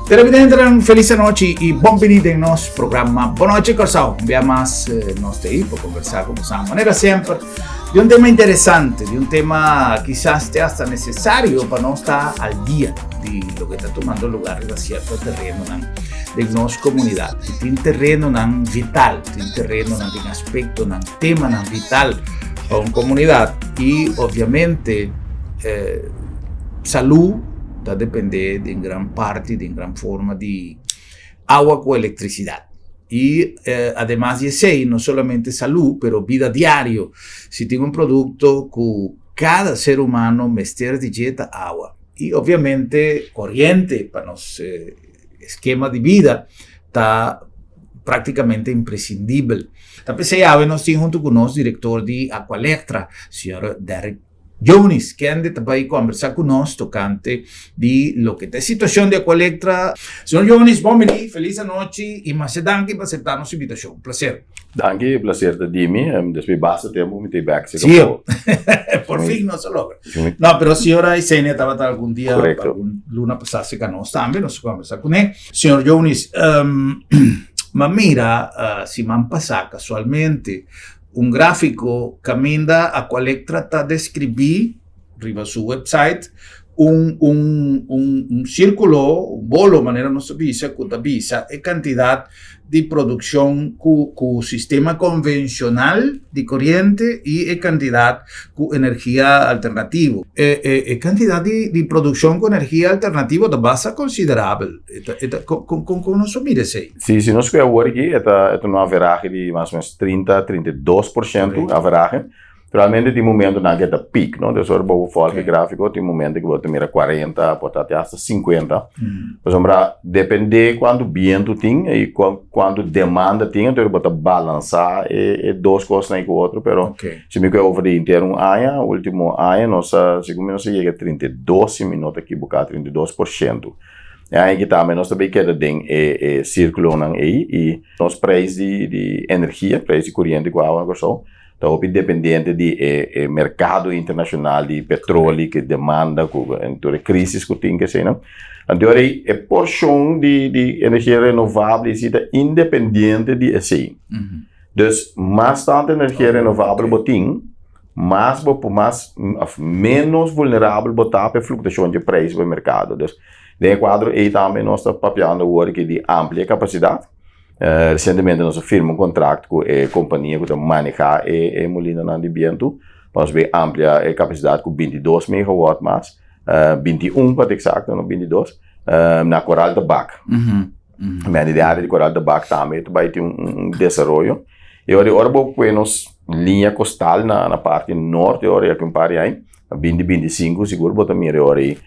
Televidentenan, felis anochi i bon bini den nos programa Bon Nochi Kòrsou. Un bia mas nos ta ei pa konversá ku boso manera semper di un tema interesante, di un tema kisas te hasta nesesario pa nos ta al dia di loke ta tumando lugar riba sierto terenonan den nos komunidat. I tin terenonan vital, tin terenonan, tin aspektonan, temanan vital pa un komunidat i obviamente salú ta depende den gran parti, den gran forma di awa ku elektrisidat. I ademas di esei no solamente salú pero bida diario. Si tin un produkto ku kada ser humano mester di dje ta awa. I obviamente koriente pa nos eskema di bida ta praktikamente impresindibel. Ta p'esei awe nos tin huntu ku nos direktor di Aqualectra, señor Derrick Jonis, kende ta bai kombersá ku nos tokante di loke ta e situashon di Aqualectra. Señor Jonis, bon bini, felis anochi i masha danki pa aseptá nos invitashon. Un plaser. Danki, e plaser ta di mi. Despues basta tempu mi ta bek serka Sí, bo. por fin nos a logra. No, pero señora Isenia tabata algun dia, Korekto. algun luna pasá serka nos tambe, nos a kombersá kuné. Señor Jonis, m'a mira siman pasá kasualmente Un gráfiko kaminda Aqualectra ta deskribí riba su website un un un un sírkulo, un bolo manera nos ta bisa, ku ta bisa e kantidat di produkshon ku ku sistema konvenshonal di koriente i e kantidat ku energia alternativo. E e e kantidat di di produkshon ku energia alternativo ta basta konsiderabel. E ta e ta kon kon kon nos a mira esei? Si, si nos kue awor aki, e ta, e ta un averahe di mas o menos 30, 32% averahe. Realmente tin momentonan ku e ta piek, no? Dus ora bo volg e gráfiko, tin momento ku bo ta mira 40, por ta te hasta 50. Pasobra depende kuantu bientu tin i kuantu demanda tin, entonces bo ta balansá e dos kosnan ei ku otro, pero si mi kue over di henter un aña, último aña nos a, segun mi nos a yega 32, si mi no ta ekiboká, 32%. E aña aki tambe nos ta bay keda den e e sirkulonan ei i nos prijs di di energia, prijs di kuriente ku awa na Kòrsou ta hopi dependiente di e e merkado internashonal di petroli ku demanda ku tur e krisis ku tin keseinan. Anto ora ei e porshon di di energia renovabel si ta independiente di esei. Dus mas tantu energia renovabel bo tin, mas bo por mas of menos vulnerabel bo ta pa e fluktuashon dje preis bo e merkado. Dus den e kuadro ei tambe nos ta papiando awor aki di amplia e kapasidat. Resientemente nos a firma un kontrakt ku e kompania ku ta maneha e e molinanan di bientu pa nos bay amplia e kapasidat ku 22 megawatt mas, 21 pa ta eksakto, no 22, na Koral Tabak. Mende di área di Koral Tabak tambe ta bai tin un desaroyo. I ora ora bo pue nos liña kostal na na parti norte ora ya ki un par di aña, binti 25 sigur bo ta mira e ora ei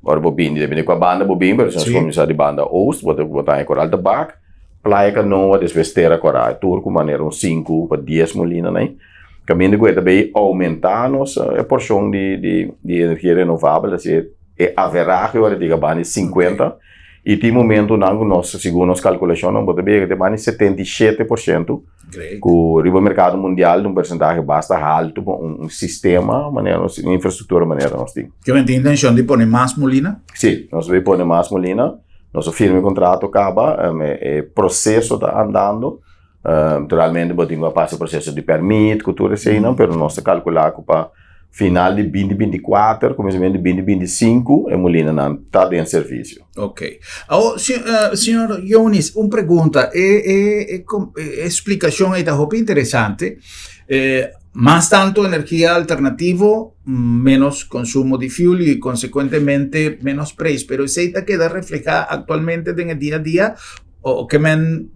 ora bo bini depende di kua banda bo bini pero si nos kuminsá di banda oost bo ta bo ta haña Koral Tabak, Playa Kanoa despues Tera Kora tur ku manera un sinku pa dies molinanan ei. Kaminda ku e ta bay oumentá nos e porshon di di di energia renovabel asi e averahe ora di banda di 50 i tin momentunan ku nos segun nos kalkulashonnan bo ta bira te banda di 77% ku riba merkado mundial ta un persentahe basta haltu pa un sistema manera nos un infrastruktura manera nos tin. Ke men tin intenshon di pone mas mulina? Si, nos ta bay pone mas mulina. Nos a firma e kontrato kaba, e proseso ta andando. Naturalmente bo tin ku a pasa e proseso di pèrmit ku tur eseinan, pero nos ta kalkulá ku pa final di binti 24, kuminsamentu di binti 25 e mulinanan ta den servisio. Ok. Awor, señor Jonis, un pregunta. E, e, e, e splikashon ei ta hopi interesante. Mas tantu energia alternativo, menos konsumo di fuel i konsekuentemente menos preis. Pero esei ta keda reflehá aktualmente den e dia a dia O ke men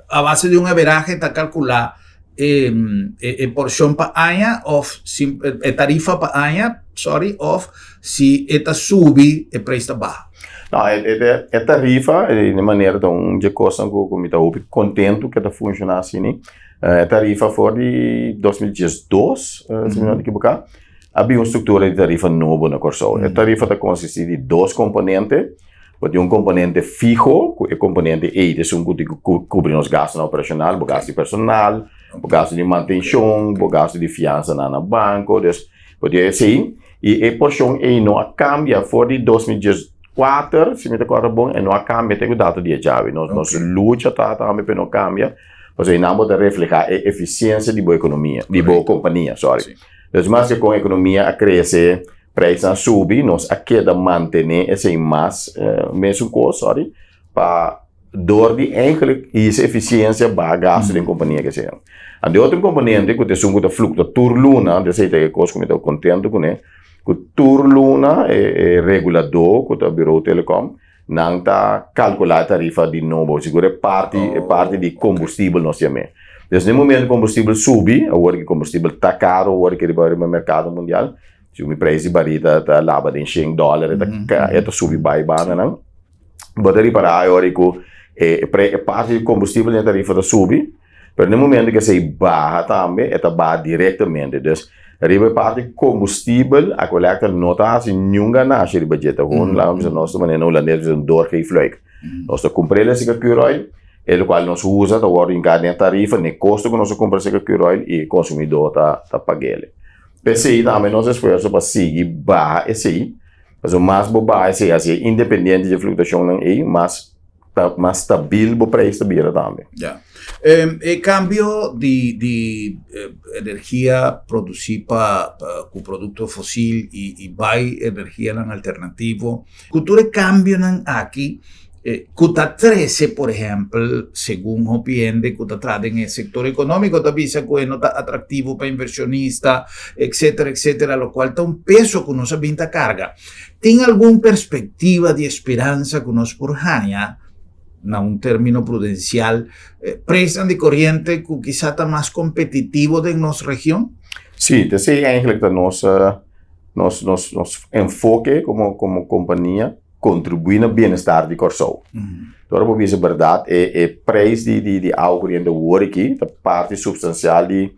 a base di un averahe ta kalkulá e e porshon pa aña òf si e tarifa pa aña sorry òf si e ta subi e preis ta baha. No e e tarifa di manera ta un dje kosnan ku mi ta hopi kontentu ku e ta funshoná asina e tarifa for di 2012 si mi no ta ekiboká a bin un struktura di tarifa nobo na Kòrsou e tarifa ta konsistí di dos komponente. Bo tin un komponente fiho, ku e komponente ei ta esun ku tin ku kubri nos gastunan operashonal, bo gastu di personal, bo gastu di mantenshon, bo gastu di fiansanan na banko, dus bo tin esei. I e porshon ei no a kambia for di 2010. 4, si mi ta kòrda bon, e no a kambia te ku data di e djawe. Nos nos lucha ta tambe pa e no kambia, pasobra einan bo ta reflehá e efisiensia di bo ekonomia, di bo kompania, sòri. Dus maske kon ekonomia a krese, preisnan a subi, nos a keda mantené esei mas mesun kos, sòri, pa dor di eigenlijk hisa efisiensia baha gastu den kompania ke sea. Anto e otro komponente ku ta esun ku ta fluktua tur luna, anto esei ta e kos ku mi ta kontentu kuné, ku tur luna e reguladó ku ta Bureau Telecom nan ta kalkulá e tarifa di nobo, sigur e parti e parti di kombustibel nos yam'é. Des na e momento kombustibel subi, awor ki kombustibel ta karo awor ki riba riba merkado mundial, si mi preis di barí ta ta laba den shen dòler e ta e ta subi bai bandanan, bo ta ripará e ora ku e pre e parti di kombustibel den e tarifa ta subi, Pero na e momento ku esei baha tambe, e ta baha direktamente. Dus, riba e parti kombustibel, Aqualectra no ta hasi niun ganashi riba dje. Ta gewoon, laga mi bisa nos ta manera na hulandes bisa un doorgeefluik. Nos ta kumpra el esei kuroil, e lokual nos usa ta wòrdu hinká den e tarifa, na e kosto ku nos a kumpra esei kuroil i e konsumidó ta ta pag'el. P'esei tambe nos esfuerso pa sigui baha esei, pasobra mas bo baha esei, hasi e independiente dje fluktuashonnan ei, mas ta mas stabil bo prijs ta bira tambe. Ja. E cambio di di energia produci pa cu producto fosil y y bay energianan alternativo, cu tur e cambionan aki cu ta trece por ehempel segun hopi hende cu ta traha den e sector economico ta bisa cu e no ta atractivo pa inversionista etcetera etcetera locual ta un peso cu nos a bin ta carga. Tin algun perspectiva di esperansa cu nos por haña, na un termino prudencial, prijsnan di coriente cu kisa ta mas competitivo den nos region? Sí, ta esei eigenlijk ta nos, nos, nos, nos enfoke como, como compania, contribui na bienestar di Kòrsou. Ora bo bisa berdad, e, e prijs di, di, di awa coriente awor aki ta parti substancial di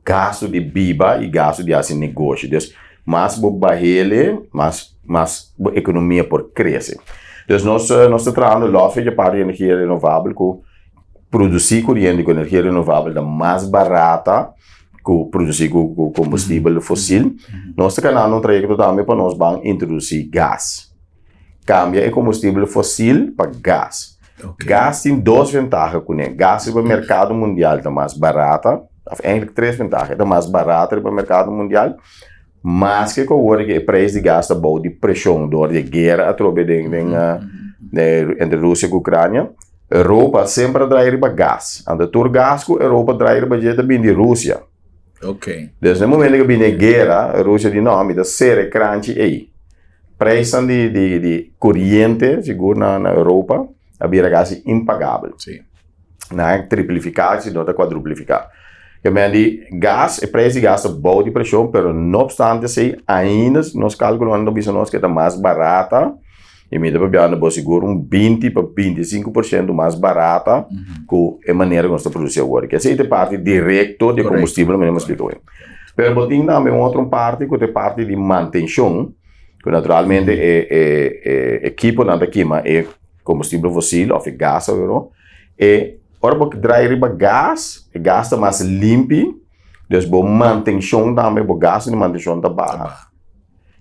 gastu di biba i gastu di hasi negoshi. Dus, mas bo bahele, mas mas bo ekonomia por krese. Dus nos nos ta trahando lòs e parti di energia renovabel ku produsí koriente ku energia renovabel ta mas barata ku produsí ku ku kombustibel fosil. Nos ta kanando un trayekto tambe pa nos ban introdusí gas. Kambia e kombustibel fosil pa gas. Gas tin dos ventaha kuné. Gas riba merkado mundial ta mas barata, òf eigentlik tres ventaha. E ta mas barata riba merkado mundial, maske ku awor e preis di gas ta bou di preshon dor di e guera atrobe den den entre Rusia ku Ukrania. Europa semper a draai riba gas. Anto tur gas ku Europa draai riba dje ta bini di Rusia. Dus na e momento ku bini e guera, Rusia di no, mi ta sera e kranchi ei. Prijsnan di di di koriente sigur na na Europa a bira kasi impagabel. Sí. Nan a triplifiká si no ta kuadruplifiká. Ke men di gas, e prijs di gas ta bou di preshon, pero no opstante esei ainda nos kalkulonan ta bisa nos ke ta mas barata i mi ta papiando bo sigur un 20 pa 25% mas barata ku e manera ku nos ta produsi awor. Ke esei ta e parti direkto di e kombustibel manera mi a splika hoy. Pero bo tin tambe un otro parti ku ta e parti di mantenshon, ku naturalmente e e e ekiponan ta kima e kombustibel fosil òf e gas awor. E ora bo drai riba gas, e gas ta mas limpi, dus bo mantenshon tambe, bo gastu di mantenshon ta baha.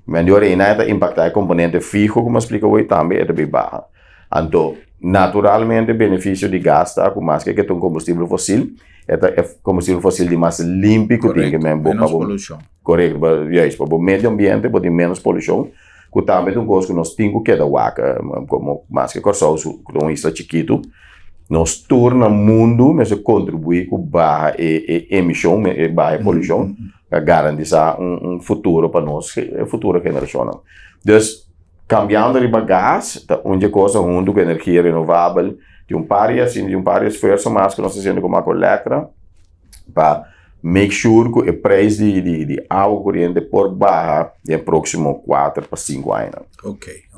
Men di ora einan e ta impaktá e komponente fiho ku mi a splika awor tambe e ta bin baha. Anto, naturalmente benefisio di gas ta ku maske ke ta un kombustibel fosil, e ta e kombustibel fosil di mas limpi ku tin. Korekto, ménos polushon. Korekto, pa juist, pa bo medio ambiente bo tin ménos polushon, ku tambe ta un kos ku nos tin ku keda wak komo maske Kòrsou su ku ta un isla chikitu, nos tur na mundu mester kontribuí ku baha e e emishon, e baha e polushon. Pa garantisá un futuro pa nos e futuro generashonnan. Dus, kambiando riba gas ta un dje kosa huntu ku energia renovabel. Tin un par di asina, tin un par di esfuerso mas ku nos ta hasiendo komo Aqualectra pa make sure ku e preis di di di awa koriente por baha den e próksimo kuater pa sinku añanan.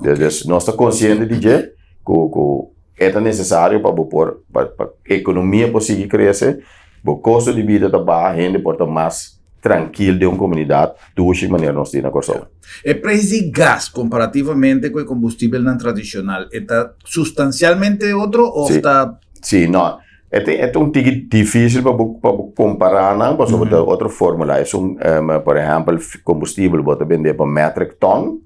Dus nos ta konsiente di dje ku ku e ta nesesario pa bo por pa pa ekonomia por sigui krese. Bo kosto di bida ta baha, hende por ta mas trankil den un komunidat dushi manera nos tin na Kòrsou. E preis di gas komparativamente ku e kombustibelnan tradishonal e ta sustansialmente otro òf ta. Sí, no. E ta e ta un tiki difísil pa bo pa bo kompará nan pasobra ta otro fórmula. Esun por ehèmpel kombustibel bo ta bendé pa metric ton.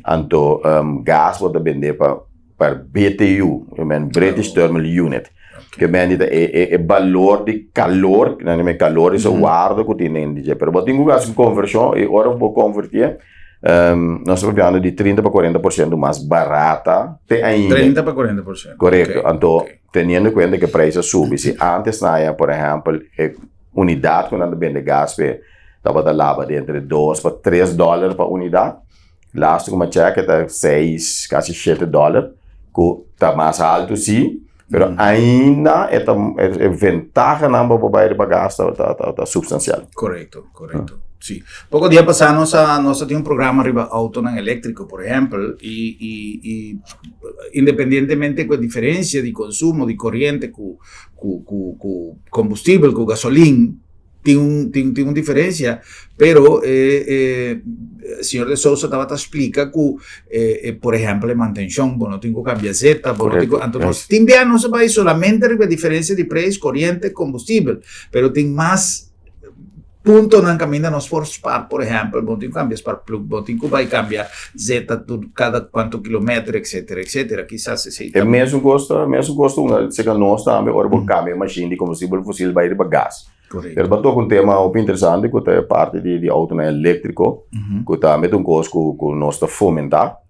Anto gas bo ta bende pa per BTU, ke men British Thermal Unit. Ke men di ta e balor di kalor, nan di men kalor is e waarde ku tin den di dje. Pero bo tin ku hasi un konvershon i ora bo konvertié, nos ta papiando di 30 pa 40% mas barata te ainda. 30 pa 40%. Korekto. Anto teniendo kuenta ku e preis a subi, si antes nan a por ehèmpel e unidat ku nan ta bende gas p'e tabata laba di entre 2 pa 3 dòler pa unidat, Laatste ku mi a check e ta seis, kasi shete dòler, ku ta mas haltu si, pero ainda e ta e ventahanan pa bo bai riba gas ta ta ta supstansial. Korekto, korekto. Si. Poko dia pasá nos a nos a tin un programa riba outonan eléktriko, por ehèmpel, i i i independientemente ku e diferensia di konsumo di koriente ku ku ku ku kombustibel, ku gasolin, Tin un, tin, tin un diferencia, pero eh, eh, señor de Sousa tabata splica cu, eh, eh, por ejemplo, e mantencion, bo no tin cu cambia zeta, bo no tin cu, anto nos tin bia no se bai solamente riba diferencia di prijs, coriente, combustibel, pero tin mas puntonan caminda nos por spaar, por ejemplo, bo no tin cu cambia sparkplug, bo no tin cu bai cambia zeta tur cada cuanto kilometer, etcetera, etcetera, kisas esey E mesun cos ta, mesun cos ta un cerca nos tambe ora bo cambia e machine di combustibel fosil bai riba gas. Pero bo a toca un tema hopi interesante cu ta e parti di autonan electrico, cu tambe ta un cos cu cu nos ta fomenta.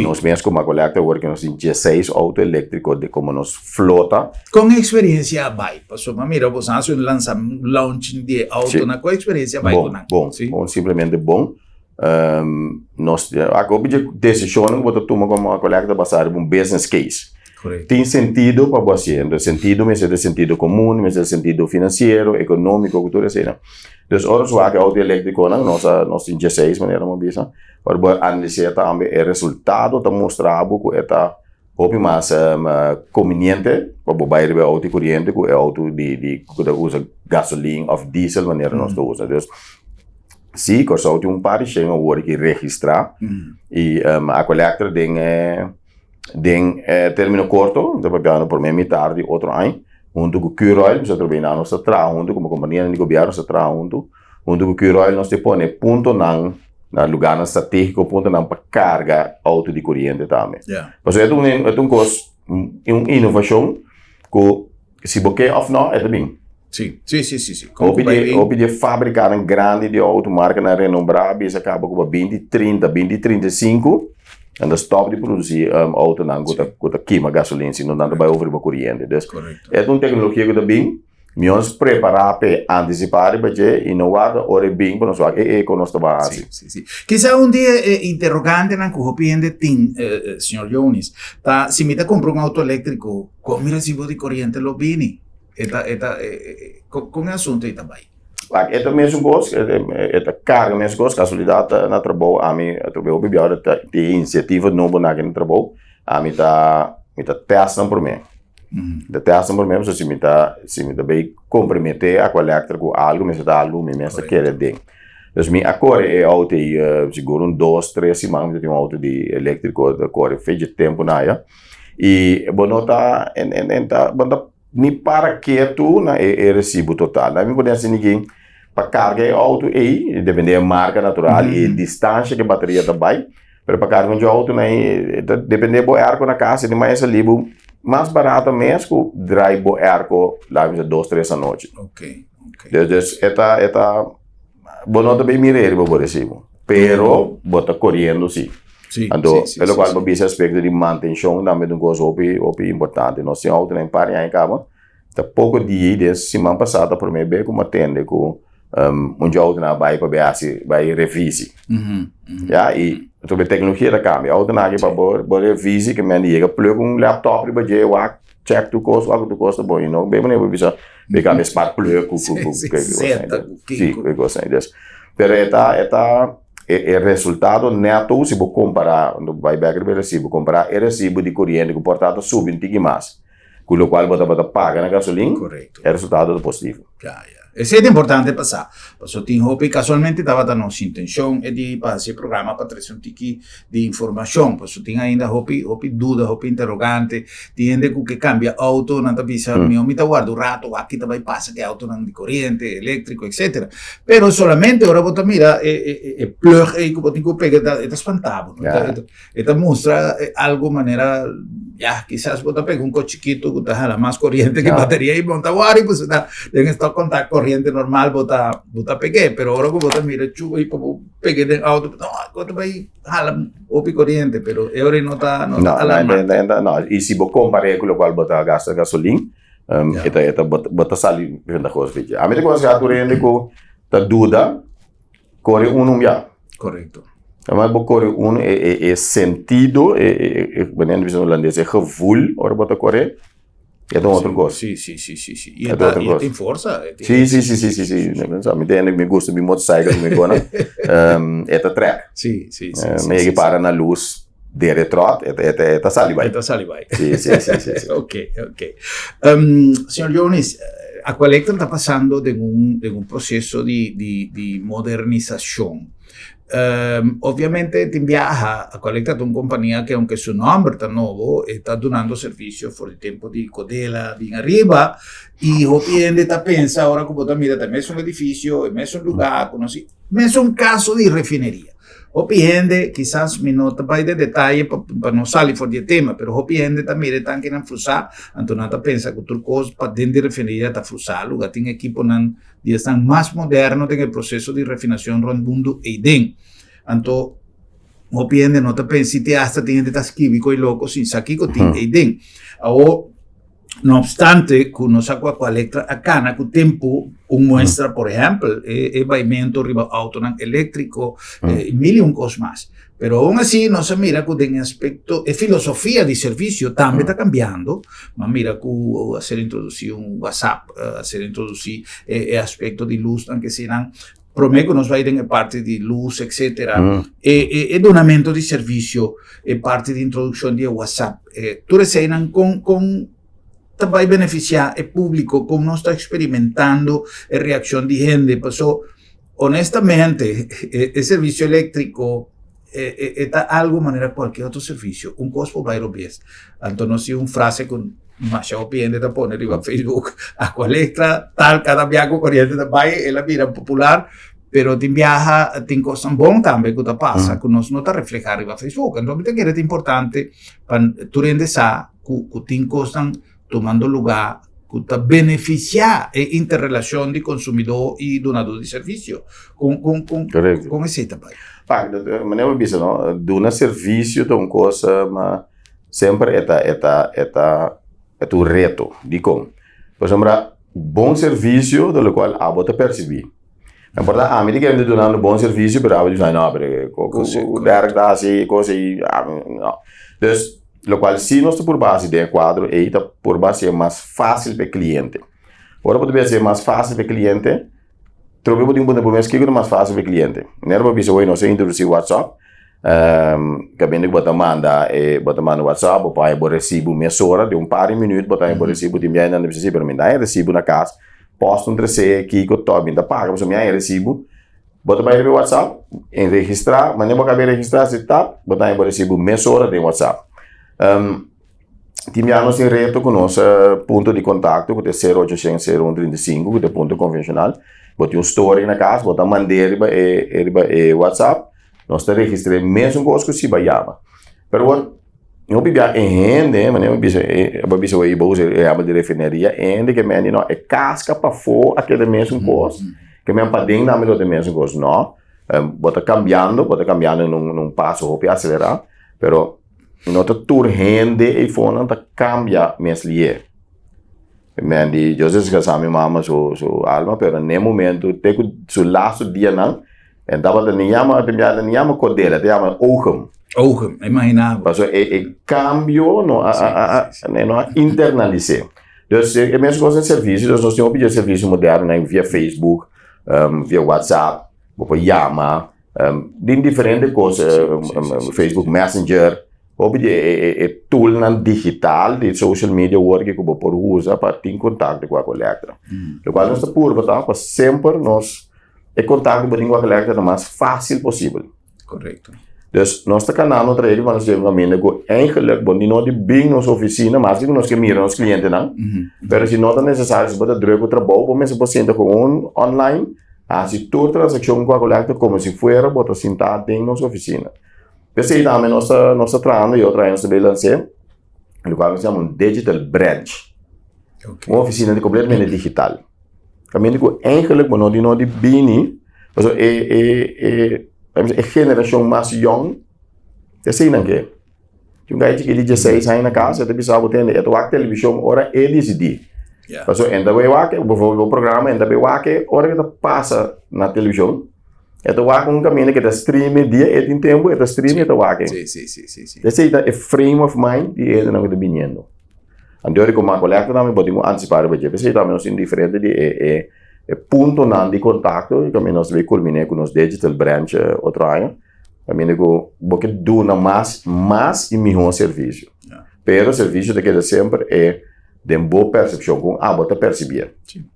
Nos mes como Aqualectra awor cu nos tin dieseis auto electrico di como nos flota. Con e experiencia a bai? Pasobra mira bo sa haci un lansa launching di e autonan, con e experiencia a bai cu nan? Bon, bon, bon, simplemente bon. Nos a hopi dje desishonnan ku bo ta tuma komo Aqualectra ta basá riba un business case. Tin sentido pa bo hasié. Entonces sentido mester ta sentido komun, mester ta sentido finansiero, ekonómiko ku tur eseinan. Dus ora nos wak e outo eléktrikonan nos a nos tin dieseis manera mi a bisa, ora bo a analis'é tambe e resultado ta mustra bo ku e ta hopi mas konviniente pa bo bai riba e outo di koriente ku e outo di ku ta usa gasolin òf diesel manera nos ta usa. Dus Sí, Kòrsou tin un par di shen awor ki registrá i Aqualectra den e den e término korto, mi ta papiando promé mitar di otro aña, huntu ku Curoil, nos ta trabahando, nos ta traha huntu komo kompanianan di gobièrnu nos ta traha huntu, huntu ku Curoil nos ta pone puntonan na lugarnan stratégiko, puntonan pa karga outo di koriente tambe. Pasobra e ta un e ta un kos, un inovashon ku Si bo ke of no, e ta bin. Sí, sí, sí, sí, sí. Hopi di, hopi di e fabrikanan grandi di auto, markanan renombrá, bisa kaba ku pa binti trinta, binti 35, nan ta stòp di produsí um, autonan ku ta, ku ta kima gasolin, sino nan ta bai over riba koriente. Dus, e ta un teknologia ku ta bin, mi nos prepará p'e, antisipá riba dje i no warda ora e bin pa nos wak e e kon nos ta bai hasi. Sí, sí, sí. Kisa un di e interrogantenan ku hopi hende tin, señor Jonis, ta si mi ta kumpra un auto eléktriko, Kon mi resibo di koriente lo bini? E ta, e ta, kon e asuntu ei ta bai? Wak, e ta mesun kos, e ta karga mesun kos, kasualidat ta na trabou ami atrobe hopi bia ora ta tin inisiativa nobo na aki na trabou, ami ta mi ta tèst nan promé. Mi ta tèst nan promé pasobra si mi ta si mi ta bay komprometé Aqualectra ku algu mester ta algu mi mes ta kere den. Dus mi a kore e outo ei sigur un dos tres siman mi ta tin un outo di eléktriko ta kore fecha tempu na aya. I bo no ta en en en ta bo no ta ni para ketu na e e resibo total. Mi por hasi niki pa karga e outo ei, depende e marka natural i e distansha ku e bateria ta bai, pero pa karga un outo na ei ta depende bo airco na kas, e mas sali bo mas barato mes ku drai bo airco laga bisa dos tres anochi. Dus dus e ta e ta bo no ta bay mira riba bo resibo, pero bo ta koriendo si. Anto e lokual bo bisa aspekto di mantenshon tambe ta un kos hopi hopi importante. Nos tin outonan un par di aña kaba, ta poko dia i des siman pasá ta promé be ku mi a tende ku un dje outonan a bai pa bai hasi bai revisi. Ya, i pasobra e teknologia ta kambia. Outonan aki pa bo bo revisi ke men di yega plug un laptop riba dje wak check tur kos wak tur kos ta bon i no bay manera bo bisa bay kambia spark plug ku ku ku si ku kos asina. Pero e ta e ta e resultado neto si bo kompara bo bai bek riba e resibo kompara e resibo di koriente ku por ta ta subi un tiki mas ku lokual bo tabata paga na gasolin e resultado ta positivo. Ja. Esei ta importante pa sa. Paso tin hopi casualmente tabata nos intencion e di pa haci e programa pa trece un tiki di informacion. Paso tin ainda hopi hopi duda, hopi interrogante. Tin hende cu ke cambia auto, nan ta bisa mi mi ta warda un rato wak ki ta bay pasa cu e autonan di coriente, electrico, etcetera. Pero solamente ora bo ta mira e e e plug ey cu bo tin cu pega e ta spanta bo. E ta mustra algo manera, ya, kisas bo ta pega un kos chikitu ku ta hala mas koriente ke bateria i bo ta wòri pasobra ta den e stòkkontak koriente normal bo ta bo ta peg'é, pero ora ku bo ta mira chuba i pa bo peg'é den outo no bo ta bai hala hopi koriente pero e ora ei no ta no ta alarmante. No, no, i si bo kompar'é ku lokual bo ta gasta gasolin e ta e ta bo ta sali ventahoso. Ami ta konsehá tur hende ku ta duda. Kore unu un bia. Korekto. Además bo kore unu e e e sentido e e e wanneer bisa holandes e gevoel ora bo ta kore e ta un otro kos. Si si si si si. I e ta i e tin forsa. Si si si si si si. Mi tende mi gusta mi motorcycle mi kona e ta trek. Si si si si. Mi yega para na lus dere trot e ta e ta sali bai. E ta sali bai. Si si si si si. Ok ok. Señor Jonis, Aqualectra ta pasando den un den un proceso di di di modernisacion. Obviamente tin biaha Aqualectra ta un compania ke aunke su nomber ta nobo e ta dunando servicio for di tempo di Codela bin ariba y hopi hende ta pensa ora ku bo ta mira ta e mesun edificio, e mesun lugar ku nos mesun caso di refineria. Hopi hende, kisas mi no ta bai den detaye pa pa no sali for di e tema, pero hopi hende ta mira e tankinan frusá, anto nan ta pensa ku tur kos paden di refineria ta frusá, luga tin ekiponan di esnan mas moderno den e proseso di refinacion rònt mundu eiden. Anto hopi hende no ta pensa, si te asta tin hende ta skibi ko'i loko sin sa kiko tin eiden. Awor. No obstante ku nos a kua Aqualectra a kana ku tempu un muestra, por ehèmpel, e e baimento riba outonan eléktriko, e mil i un kos mas. Pero aun así nos a mira ku den aspekto e filosofia di servisio tambe ta kambiando. Bo a mira ku a ser introdusí un WhatsApp, a ser introdusí e e aspekto di lusnan ke sinan. Promé ku nos bai den e parti di lus etcetera, e e e dunamento di servisio, e parti di introdukshon di e WhatsApp, e tur eseinan kon kon ta bai benefisiá e públiko, kon nos ta eksperimentando e reakshon di hende, paso honestamente e e servisio eléktriko e e e ta algu manera kualke otro servisio, un kos por bai robes. Anto nos tin un frase ku masha hopi hende ta pone riba Facebook, Aqualectra tal kada bia ku koriente ta bai el a bira popular, pero tin biaha tin kosnan bon tambe ku ta pasa ku nos no ta refleha riba Facebook. Anto mi ta kere ta importante pa tur hende sa ku ku tin kosnan tumando luga ku ta benefisiá e interrelashon di konsumidó i dunadó di servisio. Kon kon kon kon esei ta bai? Pak, manera bo bisa no, duna servisio ta un kos ma Semper e ta e ta e ta e ta un reto. Dikon? Pasobra bon servisio ta lokual abo ta persibí. No importa ami ta kende dunando bon servisio pero abo di no pero Derek ta hasi kos ei ami no. Dus lokual si nos ta purba hasi den e kuadro ei ta purba hasi mas fásil pa e kliente. Ora bo ta bisa hasi mas fásil pa e kliente trobe bo tin ku puntra bo mes kiko ta mas fásil pa e kliente. Manera bo bisa oye nos a introdusí WhatsApp. Kaminda ku bo ta manda e bo ta manda whatsapp bo por haña bo resibu mesora den un par di minüt bo ta haña bo resibu tin biaha nan ta bisa si pero mi ta haña resibu na kas pòst un tresé kiko tòg mi ta paga pasobra mi haña resibu bo ta bai riba e whatsapp e registrá manera bo kaba e registrá si tap bo ta haña bo resibu mesora den whatsapp tin biaha nos tin reto ku nos punto di kontakto ku ta e sero ocho shen sero un 35 ku ta e punto konvenshonal bo tin un story na kas bo ta mand'é riba e riba e whatsapp. Nos ta registr'é mesun kos ku si bo a yama. Pero awor, hopi bia e hende, manera mi bisa, bo a bisa awor bo usa e ehèmpel di refineria, e hende ke mende no, e kaska pafó a keda mesun kos, ke men paden tambe lo ta e mesun kos. No, bo ta kambiando, bo ta kambiando na un paso hopi aselerá, pero no ta tur hende eifonan ta kambia mes lié. Men di Dios descansa mi mama su su alma pero n'e momento te ku su lastu dianan e tabata ni yama te biaha ni yama Cordela te yama Oogem. Oogem, imagina bo. Pasobra e e cambio no a a a e no a internalis'é. Dus e mes kos den servisio, dus nos tin hopi dje servisio moderno nan via Facebook, via WhatsApp, bo por yama, den diferente kos, Facebook Messenger. Hopi di e e toolnan digital di social media awor ku bo por usa pa tin kontakto ku Aqualectra. Lokual nos ta purba ta pa semper nos e kontakto ku bo tin ku Aqualectra ta mas fásil posibel. Korekto. Dus nos ta kanando trei pa nos yega un kaminda ku eigenlik bo no di bin nos ofisina mas ku nos ke mira nos klientenan. Pero si no ta nesesario si bo ta druk ku trabou bo mester por sinta gewoon online hasi tur transakshon ku Aqualectra komo si fuera bo ta sintá den nos ofisina. P'esei tambe nos ta nos ta trahando i otro aña nos ta bay lans'é lokual nos yama un digital branch. Un ofisina di kompletamente digital. Kaminda ku eigenlik bo no di no di bini pasobra e e e e generashon mas yòn esei nan ke. Tin un gai chikí di dieseis aña na kas e ta bisa bo tende e ta wak televishon ora e disidí. Pasobra e ta bay wak bo bo programa e ta bay wak ora ke ta pasa na televishon. E ta wak un kaminda ke ta stream e dia e tin tempu e ta stream e ta wak e. Sí, sí, sí, sí, sí. Esei ta e frame of mind di e hendenan ku ta biniendo. Anto di kuma kolekta tambe bo tin ku antisipá riba dje. P'esei tambe nos tin diferente di e e e puntonan di kontakto i kaminda nos ta bai kulminé ku nos digital branch otro aña. Kaminda ku bo ke duna mas mas i mihó servisio. Pero servisio ta keda semper e den bo persepshon, kon abo ta persibié.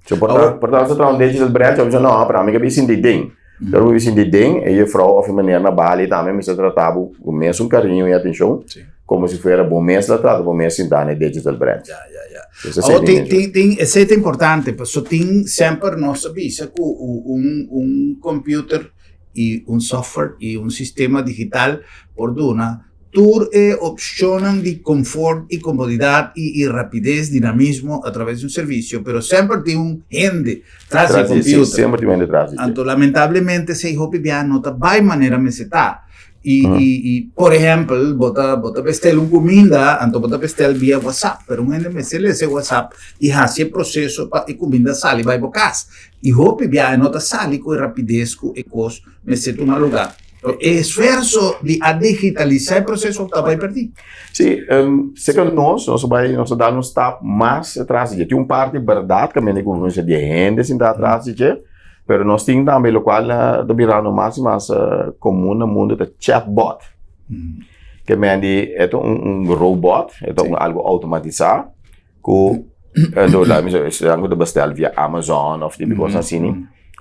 So por ta por ta traha un digital branch, abo bisa no, pero ami ke bin sinti den. Pero bo bin sinti den, e jefrouw of e meneer na bali tambe mester trata bo ku mesun kariño i atenshon, komo si fuera bo mes la trata bo mes sintá na e digital branch. Ya, ya, ya. Awor tin tin tin esei ta importante, paso tin semper nos ta bisa ku un un computer i un software i un sistema digital por duna Tur e opshonnan di konfort i komodidat i i rapides, dinamismo a traves di un servisio, pero semper tin un hende tras di e computer. Sí, semper tin un hende tras di dje. Anto lamentablemente esei hopi biaha no ta bai manera mester ta. I i i por ehèmpel bo ta bo ta bestel un kuminda, anto bo ta bestel via WhatsApp, pero un hende mester lesa e WhatsApp i hasi e proseso pa e kuminda sali bai bo kas. I hopi biaha e no ta sali ku e rapides ku e kos mester tuma lugá. E esfuerso di a digitalisá e proseso ta bai pèrdí. Sí, seka nos, nos a bai, nos a dal un stap mas atras di dje. Tin un parti bèrdat kaminda ku mester di hende sinta atras di dje, pero nos tin tambe lokual ta birando mas i mas komun na mundu ta chatbot. Ke men di e ta un robot, e ta un algu outomatisá ku esnan ku ta bestel via Amazon of tipo kos asina